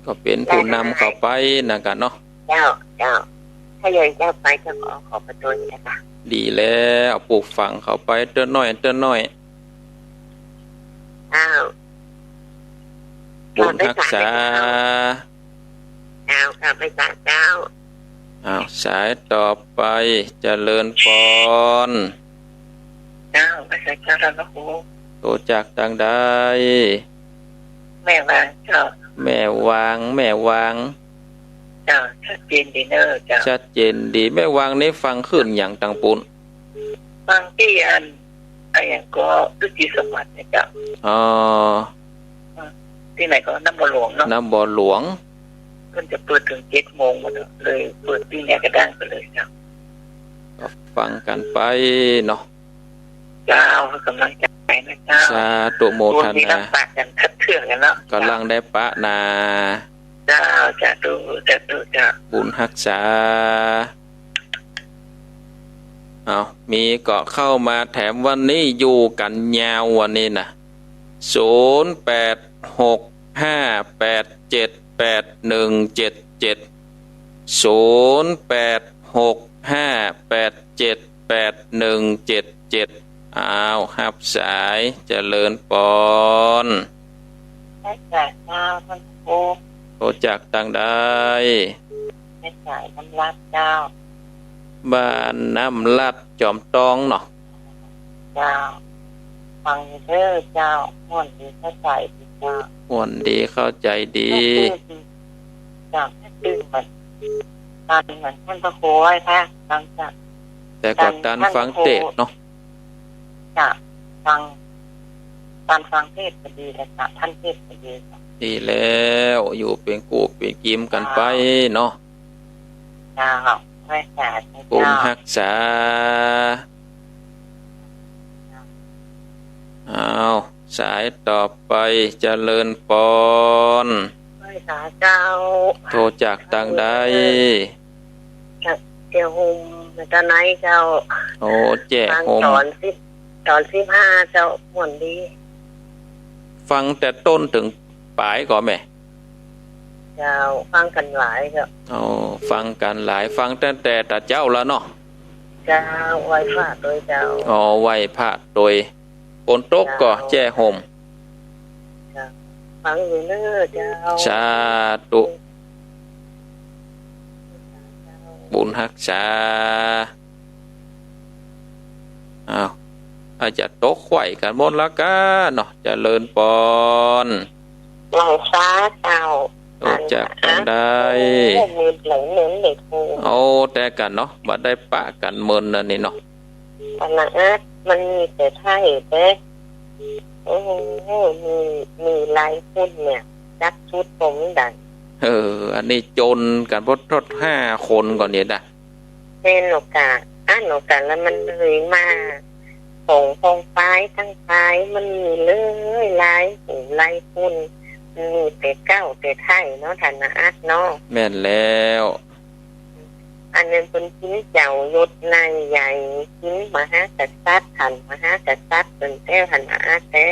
ก็เป๋นผู้นำเขาไปนั่นกะเนาะ เจ้า เจ้า ถ้ายังเจ้าไปเจ้าก็ขอประตูนี่นะคะ ดีแล้ว ปลูกฝังเขาไปเตื้อน้อย เตื้อน้อย อ้าว บุญฮักษา อ้าว กราบไหว้สาเจ้า อ้าว สายต่อไป เจริญปอน เจ้า ไหว้สาเจ้าท่านพระครู โตจากตางใด แม่วางเจ้า แม่วาง แม่วาง เจ้า ชัดเจนดีเน่อเจ้า ชัดเจนดี แม่วางนี่ฟังคลื่นหยังตางปู๊น ฟังตี้อัน อะหยังก็ สุทธิสวัสดิ์เนี่ยเจ้า อ๋อ ตี้ไหนก็ น้ำบ่อหลวงเนาะ น้ำบ่อหลวง เปิ้นจะเปิดเถิงเจ็ดโมงหมดอะ เลยเปิดตี้ไหนก็ได้ไปเลยเจ้า ก็ฟังกั๋นไปเนาะ เจ้า ให้ก๋ำลังใจ๋นะเจ้า สาธุโมทนา บุญนี้ต้องปะกั๋นสักเทื่อกั๋นเนาะ ก๋ำลังได้ปะนา เจ้า สาธุ สาธุเจ้า บุญฮักษา เอา มีก็เข้ามาแถม วันนี้อยู่กั๋นยาววันนี้นะ ศูนย์แปดหกห้าแปดเจ็ดแปดหนึ่งเจ็ดเจ็ด ศูนย์แปดหกห้าแปดเจ็ดแปดหนึ่งเจ็ดเจ็ด อ้าว ฮับสาย เจริญปอน ฮับสายเจ้า ท่านครู โตจากตางใด แม่สายน้ำลัดเจ้า บ้านน้ำลัด จอมตองเนาะ เจ้า ฟังเด้อเจ้า ม่วนดีเข้าใจ๋ดีเจ้า ม่วนดีเข้าใจ๋ดี เจ้า ตื่นเหมือน ตันเหมือนท่านพระครูไหว้พระ ฟังเจ้า แต่ก่อนตันฟังเทศน์เนาะ เจ้า ฟัง ตันฟังเทศน์ก็ดีแล้วเจ้า ท่านเทศน์ก็ดีเจ้า ดีแล้ว อยู่เป๋นกู้เป๋นกี๋กั๋นไปเนาะ เจ้า ไหว้สาเจ้า บุญฮักษา อ้าว สายต่อไป เจริญปอน ไหว้สาเจ้า โตจากตางใด จากแจ้ห่ม ตางในเจ้า โอ้ แจ้ห่ม ฟังต๋อนสิบ ต๋อนสิบห้าเจ้า ม่วนดี ฟังแต่ต้นเถิงป๋ายก่อแม่ เจ้า ฟังกั๋นหลายเจ้า อ๋อ ฟังกั๋นหลาย ฟังตั้งแต่ตะเจ๊าแล้วเนาะ เจ้า ไหว้พระโตยเจ้า อ๋อ ไหว้พระโตย ฝนตกก็แจ้ห่ม เจ้า ฟังอยู่เน้อเจ้า สาธุ บุญฮักษา อ้าว อาจจะตกไขว่กั๋นหมดแล้วก้าเนาะ เจริญปอน ไหว้สาเจ้า โตจากตางใด โอ้ มีหลายเมืองเลยครู โอ้ แต่กั๋นเนาะ บ่ได้ปะกั๋นเมินอันนี้เนาะ อันนั้นอะ มันมีแต่ไทยแต่ โอ้โห มี มีลายคนเนี่ย จักชุดผมดัง เออ อันนี้จนกั๋นพอดทอดห้าคนก่อนเนี่ยนะ แม่นโอกาส อันโอกาสแล้วมันเลยมา ของ ของปาย ตังปาย มันมีเลย ลายหูลายคน มันมีแต่เก๊าแต่ไทยเนาะ ธนาอัดเนาะ แม่นแล้ว อันนั้นเปิ้นกิ๋นเจ้ายศนายใหญ่ กิ๋นมหากษัตริย์ ท่านมหากษัตริย์เปิ้นแต๊ธนาอัดแต๊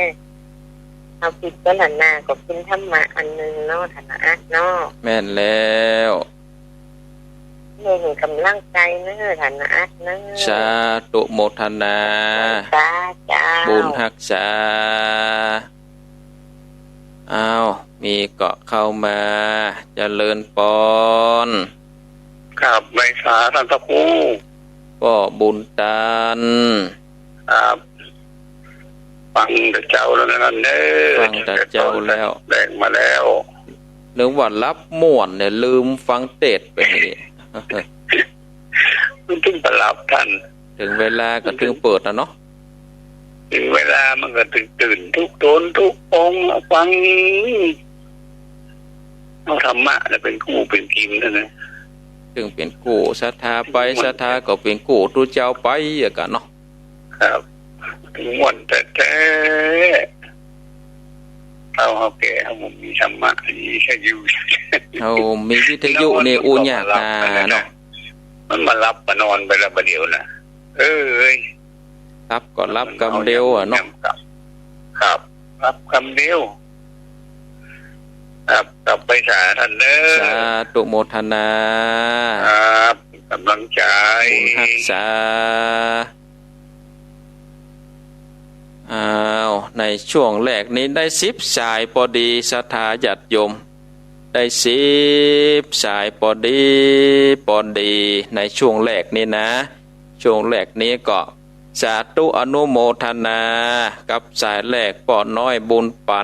เฮาพิจารณาก็เป๋นธรรมะอันนึ่งเนาะ ธนาอัดเนาะ แม่นแล้ว เปิ้นกำลังใจ๋เน่อ ต้านน้าอัดเน่อ สาธุโมทนา สา เจ้า บุญฮักษา อ้าว มีเกาะเข้ามา เจริญปอน ครับ ไหว้สาต้านพระครู ป้อบุญตัน ครับ ฟังแต่เจ๊าแล้วนั้นเน่อ ฟังแต่เจ๊าแล้ว แดงมาแล้ว นึกว่าหลับม่วนเนี่ย ลืมฟังเตสน์ไปนี่ มันเถิงบ่หลับต้าน เถิงเวลาก็เถิงเปิดนะเนาะ เถิงเวลามันก็เถิงตื่น ทุกต๋นทุกองค์ฟัง เอาธรรมะน่ะเป๋นกู้เป๋นกิ๋มนั่นนะ เถิงเป๋นกู้ศรัทธาไป ศรัทธาก็เป๋นกู้ตุ๊เจ้าไป อะกะเนาะ ครับ ม่วนแต๊ๆ เฒ่าเฮาแก่เฮาบ่มีธรรมะ มีวิทยุ เฮามีวิทยุนี่อู้ยากนาเนาะ มันมาหลับมานอนไปแล้วบ่าเดี่ยวน่ะ เอ้ย หลับก็หลับกำเดียวอะเนาะ ครับ หลับกำเดียว ครับ ครับ ไหว้สาต้านเน่อ สาธุโมทนา ครับ กำลังใจ๋ บุญฮักษา อ้าว ในช่วงแรกนี้ได้สิบสายปอดี ศรัทธาญาติโยม ได้สิบสายปอดี ปอดี ในช่วงแรกนี้นะ ช่วงแรกนี้ก็สาธุอนุโมทนากับสายแรก ป้อน้อยบุญปัน